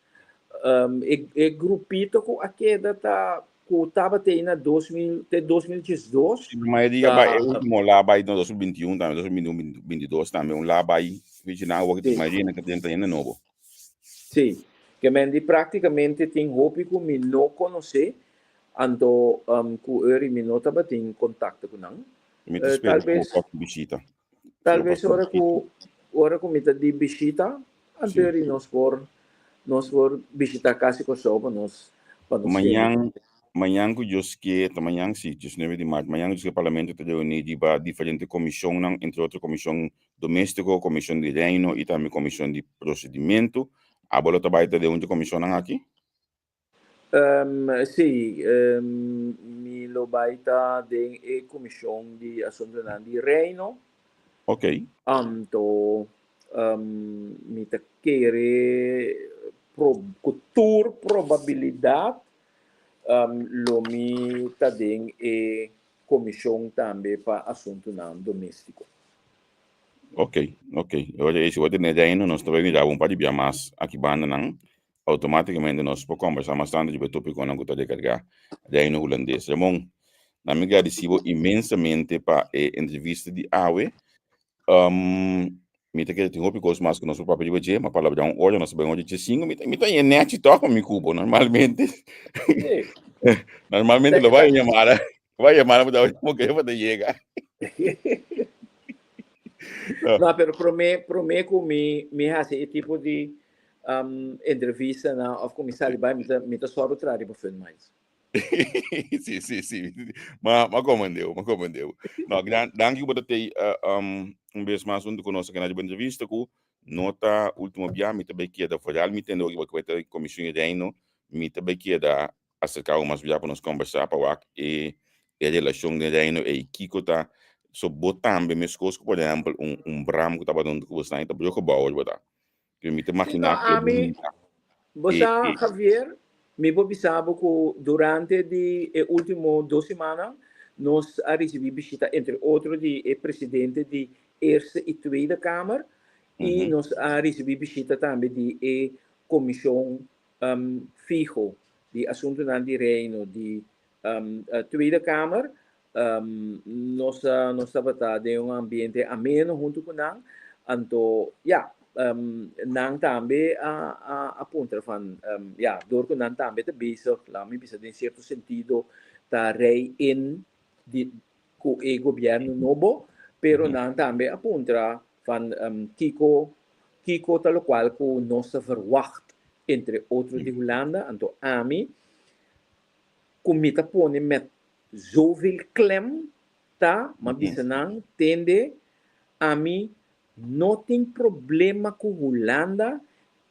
E e grupito ku a keda ta ku tabatei na 2000 te 2012. Si, mayoria bai e ultimo la bai na 2021 tambe, 2021, 22 tambe un la bai, wichi nan awor ki mayoria nan ta drenta hende nobo. Si, ke men di praktikamente tin hopi ku mi no konosé, anto ku eri mi no tabatin kontakto ku nan. Mi ta spera ku bo próksimo bishita. Tal bes ora ku ora ku mi ta di bishita, anto nos por nos por bishita kas di Kòrsou pa nos pa nos Mañan mañan ku Dios ke ta mañan si diesnuebe di mart mañan ku Dios ke parlamento ta reuní riba diferente komishonnan entre otro komishon doméstiko, komishon di reino i tambe komishon di prosedimentu. Abo lo ta bai ta den un di komishonnan aki? Sí, mi lo bai ta den e Comishon di Asuntonan di Reino. Ok. Anto mi ta kere ku tur probabilidat lo mi ta den e Comishon tambe pa Asuntonan Doméstiko. Ok, ok. Ora ei si bo ta den Reino nos ta bai mira bo un par di bia mas aki bandanan. Automáticamente nos por kombersá mas tantu riba e tópikonan ku ta rekargá Reino Hulandes. Ramon, na mi gradisí bo inmensamente pa e entrevista di awe. Mi ta kere tin hopi kos mas ku nos por papia riba dje, ma palabrá un ora, nos ta bai un ora dje sinku. Mi ta mi ta yen nèchi tòg pa mi ku bo normalmente. Normalmente lo bai yamada, bai yamada pa ta como ke pa ta yega. No, pero promé promé ku mi mi hasi e tipo di um, entrevista na of ku mi sali bai mi ta mi ta sòru traha riba Fun Minds. Sí, sí, sí. Ma, ma komendeu, ma komendeu. No, gran, danki ku bo ta tei uh, um, un bes mas huntu ku nos aki na riba entrevista ku no ta último bia mi ta bai keda vooral mi tende oki bo ku ta Komishon di Reino mi ta bai keda aserká bo mas bia pa nos kombersá pa wak e e relashon den Reino ei kiko ta so bo tambe meskos ku por ehèmpel un un Bram ku tabata huntu ku bo esnan ta bruggebouwer bo ta. Pero mi ta Sí, no, imaginá ku e ami, bunita bo e sa, e Javier, mi por bisa bo ku durante di e último dos simannan nos a risibí bishita entre otro di e presidente di Eerste i Tweede Kamer i Ujú. nos a risibí bishita tambe di e komishon um, fiho di asuntunan di Reino di um, Tweede Kamer. Um, nos, nos tabata den un ambiente ameno huntu ku nan. Anto, ja, um, nan tambe a, a, a puntra van, um, ja, door ku nan tambe ta bezig, laat mi bisa den cierto sentido, ta rij in di, ku e gobierno nobo, pero nan tambe a puntra van um, kiko, kiko ta lokual ku nos ta verwacht, entre otro di Hulanda. Anto ami, ku mi ta pone met zoveel klem ta, m'a bisa nan, tende, ami no tin problema ku Hulanda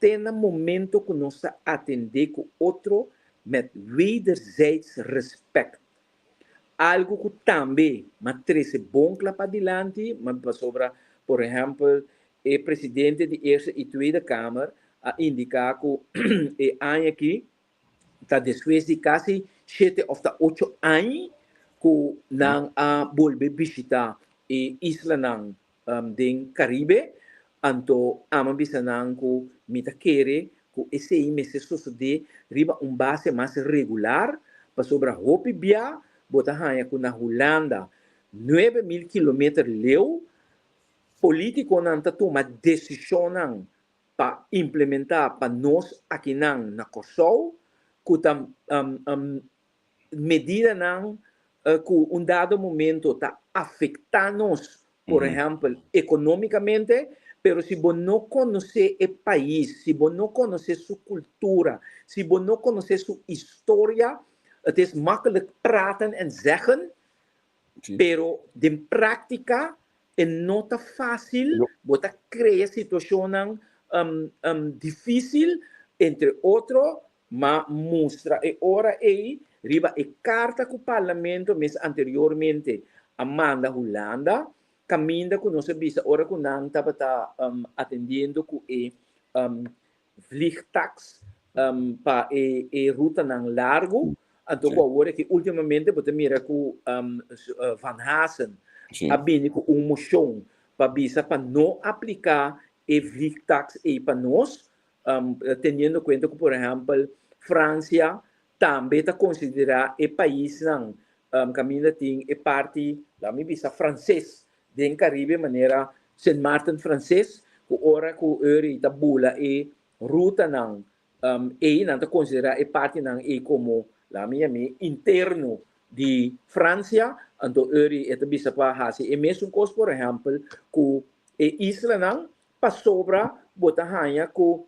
te na momento ku nos ta atendé ku otro met wederzijds respect. Algu ku tambe m'a trese bon kla padilanti, m'a pasobra, por ehèmpel, e presidente di Eerste i Tweede Kamer a indiká ku e aña aki ta despues di kasi shete òf ta ocho aña ku nan a bolbe bishitá e islanan den Karibe. Anto amo bisa nan ku mi ta kere ku esei mester sosodé riba un base mas regular, pasobra hopi bia bo ta haña ku na Hulanda 9000 kilometer leu polítikonan ta tuma desishonnan pa implementá pa nos akinan na Kòrsou ku ta medidanan ku un dado momento ta afektá nos, por ehèmpel ekonómikamente, pero si bo no konosé e pais, si bo no konosé su kultura, si bo no konosé su historia, het is makkelijk praten en zeggen, Pero den práktika e no ta fásil, bo ta krea situashonnan difísil, entre otro, ma mustra e ora ei riba e karta ku Parlamento mes anteriormente a manda Hulanda, kaminda ku nos a bisa ora ku nan tabata atendiendo ku e vliegtax um, pa e, e rutanan largu. Anto ku awor aki últimamente bo ta mira ku um, Van Hassen sí. a bini ku un moshon pa bisa pa no apliká e vliegtax ei pa nos, um, teniendo cuenta ku por ehèmpel Francia tambe ta konsiderá e paisnan um, kaminda tin e parti, laat mi bisa, franses Den Caribe manera Sint Maarten Frances cu ora cu Uri ta bula e rutanan ey nan ta considera e partinan ey como laat mi yam'e interno di Francia anto Uri e ta bisa pa haci e mesun cos por ehempel cu e islanan pasobra bo ta haya cu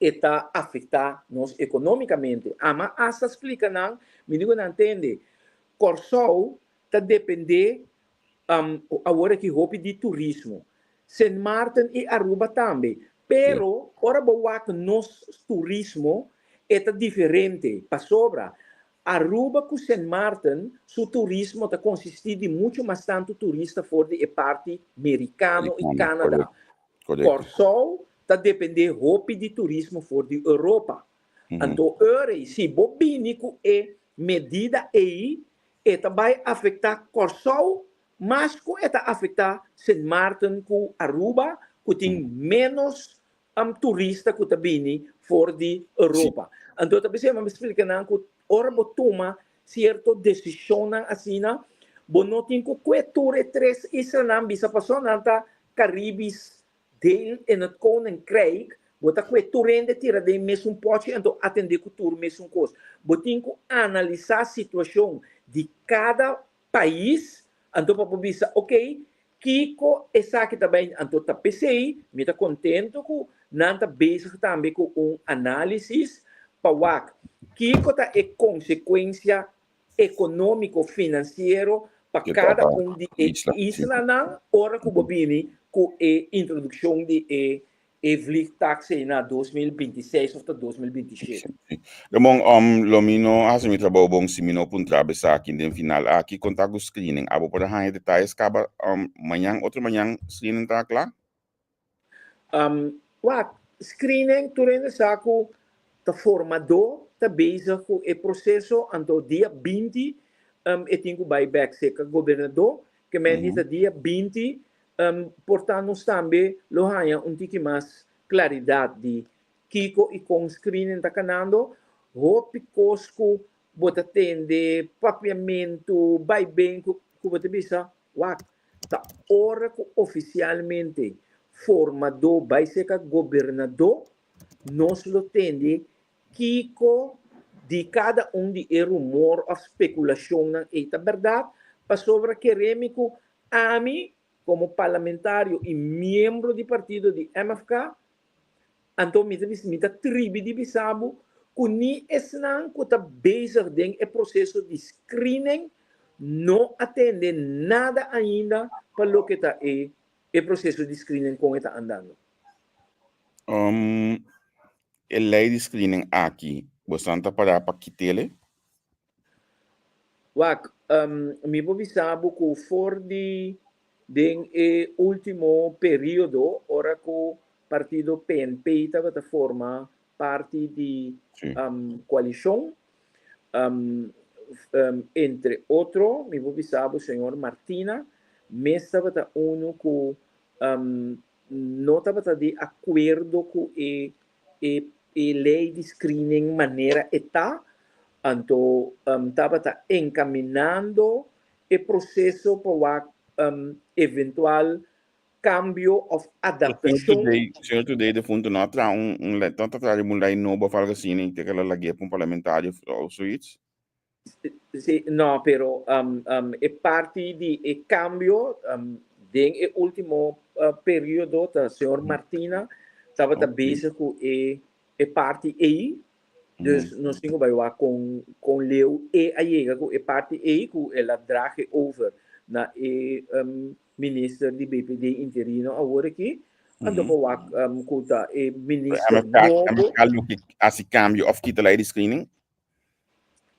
e ta afecta nos economicamente. Ama hasta splica nan mi dico nan tende Corsou ta dependé awor aki hopi di turismo. Sint Maarten i Aruba tambe. Pero ora bo wak nos turismo e ta diferente pasobra Aruba ku Sint Maarten su turismo ta konsistí di muchu mas tantu turista for di e parti Merikano i Canada. Kòrsou ta dependé hopi di turismo for di Europa. Anto ora ei si bo bini ku e medida ei E ta bai afektá Kòrsou mas ku e ta afektá Sint Maarten ku Aruba ku tin ménos turista ku ta bini for di Europa. Anto ta p'esei mi splika nan ku ora bo tuma sierto desishonnan asina, bo no tin ku kue tur e tres islanan bisa pasobra nan ta Caribisch deel in het Koninkrijk, bo ta kue tur hende tira den mesun pòchi anto atendé ku tur mesun kos. Bo tin ku analisá situashon di kada pais, anto pa bo bisa ok, kiko esaki ta bai, anto ta p'esei mi ta kontento ku nan ta bezig tambe ku un análisis pa wak kiko ta e konsekuensia ekonómiko finansiero pa kada un di e islanan ora ku bo bini ku e introdukshon di e e vliegtax ei na 2026 of ta 2027. Ramon, lo mi no hasi mi trabou bon si mi no puntra bo esaki den final aki. Kon ta ku screening? Abo por a haña detayes kaba mañan, otro mañan screening ta kla? Wak, screening tur hende sa ku ta formadó ta bezig ku e proseso, anto dia 20 e tin ku bai bèk serka gobernadó, ke men di ta dia 20 Por ta nos tambe lo haña un tiki mas klaridat di kiko i kon screening ta kanando. Hopi kos ku bo ta tende, papiamentu, bai ben ku bo ta bisa, wak, ta ora ku ofisialmente formadó bai serka gobernadó, nos lo tende kiko di kada un di e rumor òf spekulashonnan ei ta bèrdat, pasobra keremi ku Ami, komo parlamentario i miembro di partido di MFK, anto mi ta bisa, mi ta tribi di bisa bo ku ni esnan ku ta bezig den e proseso di screening no a tende nada ainda pa loke ta e e proseso di screening kon e ta andando. E lei di screening aki, bosan ta pará pa kit'ele? Wak, mi por bisa bo ku for di den e último periodo ora ku partido PNP tabata forma parti di koalishon, entre otro mi por bisa bo señor Martina mes tabata unu ku no tabata di akuerdo ku e e lei di screening manera e ta, anto tabata encaminando e proceso pa wak eventual cambio of adaptacion. Señor Today defunto no a traha un lei, no ta traha riba un lei nobo of algo asina y te keda lag'é pa un parlamentario of zoiets? Sí, no, pero e parti di e cambio den e ultimo periodo ta señor Martina tabata bezig cu e e parti ei. Dus nos tin cu bay wak con con leu e a yega cu e parti ei cu el a draag e over na e minister di BPD interino awor aki. Anto pa wak cu ta e minister nobo. MFK loke haci cambio of kita ley di screening?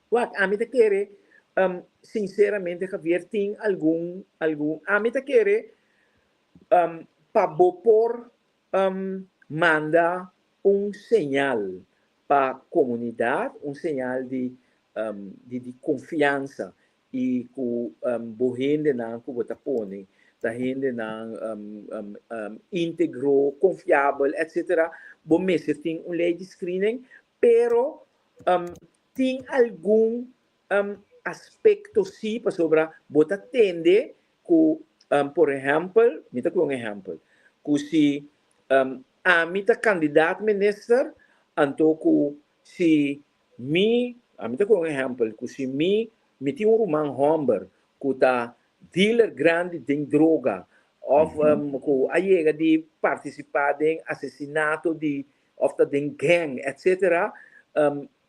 Wak, ami ta kere, um, sinceramente Javier, tin algun, algun, ami ta kere, um, pa bo por, um, manda un señal pa comunidad, un señal di, um, di, di confiansa i ku um, bo hendenan ku bo ta pone ta hendenan um, um, um, íntegro, confiabel, etcétera, bo mester tin un ley di screening, Pero tin algun aspekto sí pasobra bo ta tende ku por ehèmpel, mi ta ku un ehèmpel, ku si ami ta kandidat minister anto ku si mi, ami ta ku un ehèmpel, ku si mi mi tin un ruman hòmber ku ta dealer grandi den droga òf ku a yega di partisipá den asesinato di of ta den gang etc.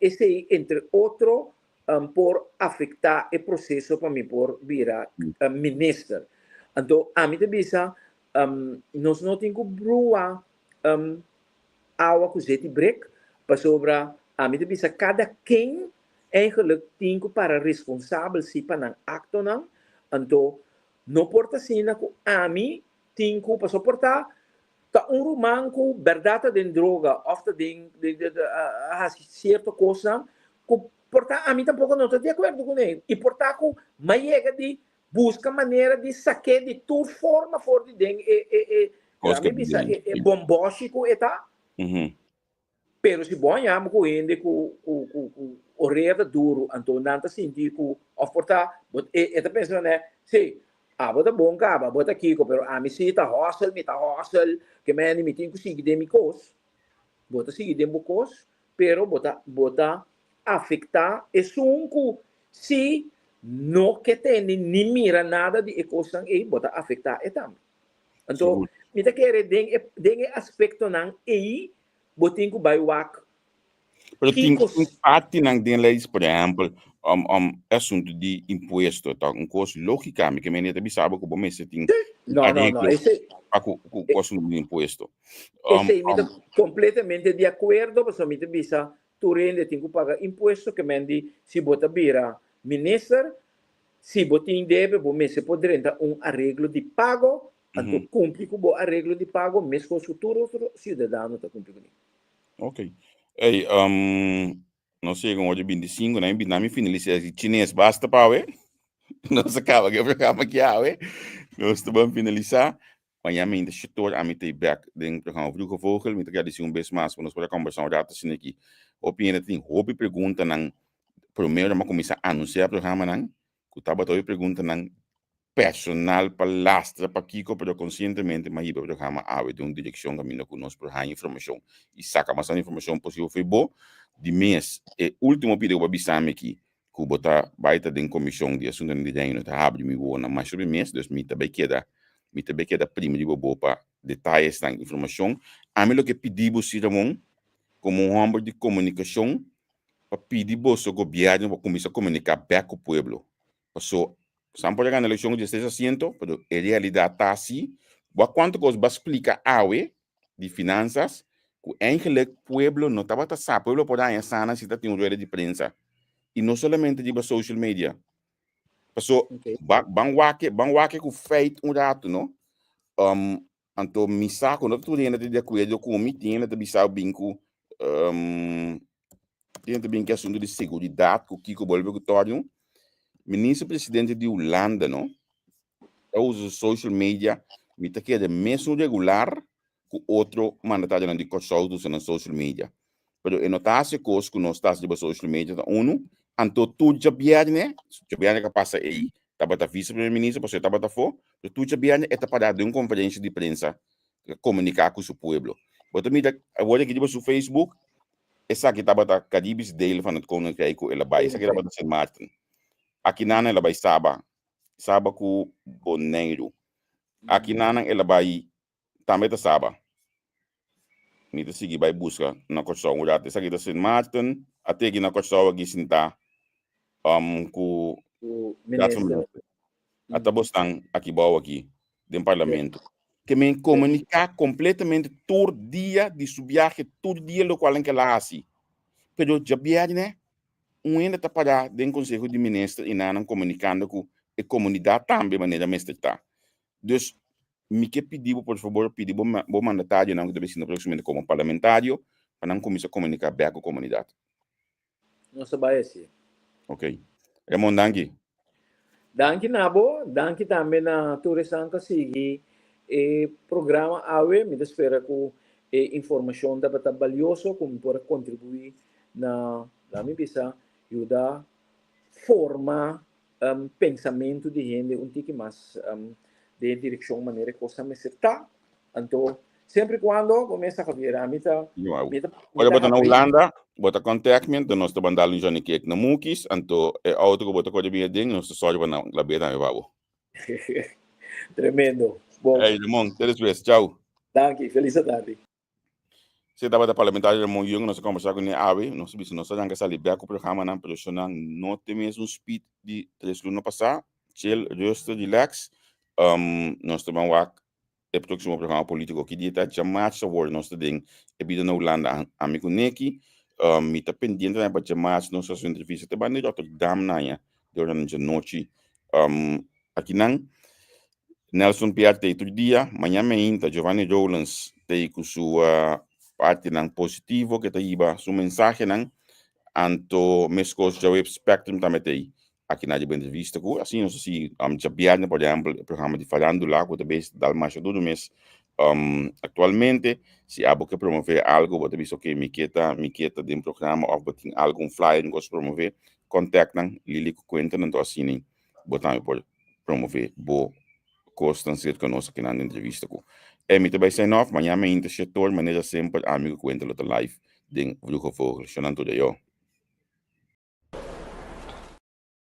Esei entre otro por afecta e proceso pa mi por bira minister. Anto ami ta bisa nos no tin cu brua awa cu zeti brek pasobra ami ta bisa cada ken eigenlijk tin cu para responsabel si pa nan actonan. Anto no por ta asina cu ami tin cu pasobra por ta Ta un ruman ku bèrdat ta den droga òf ta den a hasi sierto kosnan ku por ta ami tampoko no ta di akuerdo kuné i por ta ku m'a yega di buska manera di sak'é di tur forma for di den e e e Kos ku bisa e e bombòshi ku e ta. Pero si bo haña bo ku hende ku ku ku ku orea ta duru, anto nan ta sinti ku òf por ta bo e e ta pensa manera, sí, abo ta bon kaba, abo ta kiko, pero ami sí ta hòsel, mi ta hòsel, ke mende mi tin ku sigui den mi kos. Bo ta sigui den bo kos, pero bo ta bo ta afektá esun ku sí no ke tende ni mira nada di e kosnan ei, bo ta afektá e tambe. Anto, mi ta kere den e, den e aspektonan ei, bo tin ku bai wak. Pero tin tin partinan den leis, por ehempel, um, um, asunto di impuesto, ta un kos lógika, mi ke mende ta bisa bo ku bo mester tin No, no, no, ese, pa ku, ku, ku asunto di impuesto. Esei mi ta kompletamente di akuerdo, pasobra mi ta bisa tur hende tin ku paga impuesto, ke men di si bo ta bira minister, Si bo tin debe, bo mester por drenta un areglo di pago, anto cumpli cu bo areglo di pago mescos cu tur otro ciudadano ta cumpli cu ne. Ok. Ey, um, nos yega un ora 25, na mi, na mi finalisa e chines basta pa awe. Nos a caba cu e programa aki awe. Nos ta ban finalisa. Mañana mi ta shitor ami ta bek den programa Vroege Vogel. Mi ta gradeci un bes mas pa nos por a conversa un rato asina aki. Hopi hende tin hopi preguntanan. Primero mi a cuminsa anuncia programanan cu tabata hopi preguntanan personal pa lastra pa kico, pero conscientemente mi a hiba e programa awe den un direccion caminda cu nos por haña informacion y saca mas tanto informacion posibel fo'i bo. Di mes e ultimo pida cu bo a bisa mi aki ku bo ta bai ta den komishon di asuntunan di Reino ta habri mi wowonan mas hopi mes, dus mi ta bai keda mi ta bai keda primi riba bo pa detayesnan, informashon. Ami loke pidi bo si Ramon, komo un hòmber di komunikashon, pa pidi boso gobièrnu pa kuminsá komuniká bèk ku pueblo. Paso San por a gana elekshon ku diestres asiento, pero e realidat ta asi, bo a kuantu kos bo a splika awe di finanzas ku eigenlijk pueblo no tabata sa, pueblo por haña sana si ta tin un rueda di prensa i no solamente riba social media. Paso ba ban wak ban wak ku feit un ratu no. Um, anto mi sa ku no ta tur hende ta di akuerdo ku mi, tin hende ta bisa bin ku um, tin hende ta bin ku asuntu di seguridat ku kiko bolbe ku torno. Minister presidente di Hulanda no ta usa social media, mi ta kere mesun regular ku otro mandatarionan di Kòrsou ta usa nan social media. Pero e no ta hasi kos ku nos ta hasi riba social media ta unu. Anto tur djabièrnè, djabièrnè ku a pasa ei, tabata vice primer minister pasobra e tabata afó, pero tur djabièrnè e ta pará den un konferensia di prensa ta komuniká ku su pueblo. Bo ta mira awor aki riba su Facebook, esaki tabata Caribisch deel van het Koninkrijk ku el a bai, esaki tabata Sint Maarten. Akinan el a bai Saba, Saba ku Boneiru. Aki nanan el a bai tambe ta Saba. Mi ta sigui bai buska na Kòrsou un rato. Esaki ta Sint Maarten. A teki na Kòrsou aki sintá um, ku Ku Raad van minister. Minister. Ata bosnan aki bou aki den parlamento. Ke men komuniká kompletamente tur dia di su biahe, tur dia lokual nan ke la hasi. Pero djabièrnè Un hende ta pará den Konseho di Minister i nan komunikando ku e komunidat tambe manera mester ta. Dus, mi ke pidi bo por fabor pidi bo bo mandatarionan ku ta bini sinta próksimamente komo parlamentario pa nan kuminsá komuniká bèk ku komunidat. Nos ta bai hasi. Ok. Ramon, danki. Danki na bo, danki tambe na tur esnan ku a sigui e programa awe. Mi ta spera ku e informashon tabata balioso ku mi por a kontribuí na, laat mi bisa, yuda forma pensamentu di hende un tiki mas den e direkshon manera e kosnan mester ta. Anto, sempre y cuando, bo mes ta Javier, ami ta, mi ta, mi Ora ta bo ta na habrí. Hulanda, bo ta contact mi, anto nos ta bandal un Johnny Cake na Mukis, anto e auto ku bo ta kore bin aden, nos ta sòri pa nan lab'é tambe pa bo. Tremendo. Bon. Hey, Ramon, te despues. Chau. Danki. Feliz tardi. Si tabata parlamentario Ramon Jung, nos a conversa cu ne awe, nos a bisa nos a ranca sali bek cu programanan, pero eshonan no te mes un speed di tres luna pasa. Chill, rustig, relax. Um, nos ta ban wak e próximo programa político ki dia ta djamarts awor nos ta den e bida na Hulanda ami ku Neki. Um, mi ta pendiente tambe pa djamarts nos hasi un entrevista te banda di Rotterdam na aña de ora djanochi. Um, akinan Nelson Pierre ta tur dia, mañana meinta Giovanni Rowlands ta ku su uh, partinan positivo ke ta hiba su mensahenan. Anto meskos djaweb Spectrum tambe ta Aki na riba entrevista ku asina nos a sigui djabièrnè por ehèmpel e programa di Farándula ku ta bes dal masha duru mes. Aktualmente, si abo ke promové algu, bo ta bisa oke mi ke ta mi ke ta den programa òf bo tin algu un flyer un kos promové, kòntèkt nan Lili ku Quentin anto asina bo tambe por promové bo kosnan serka nos akinan den entrevista ku E mi ta bai sign off, mañana mainta shetor manera semper ami ku Quentin lo ta live den Vroege Vogel. Shonnan tur ayo.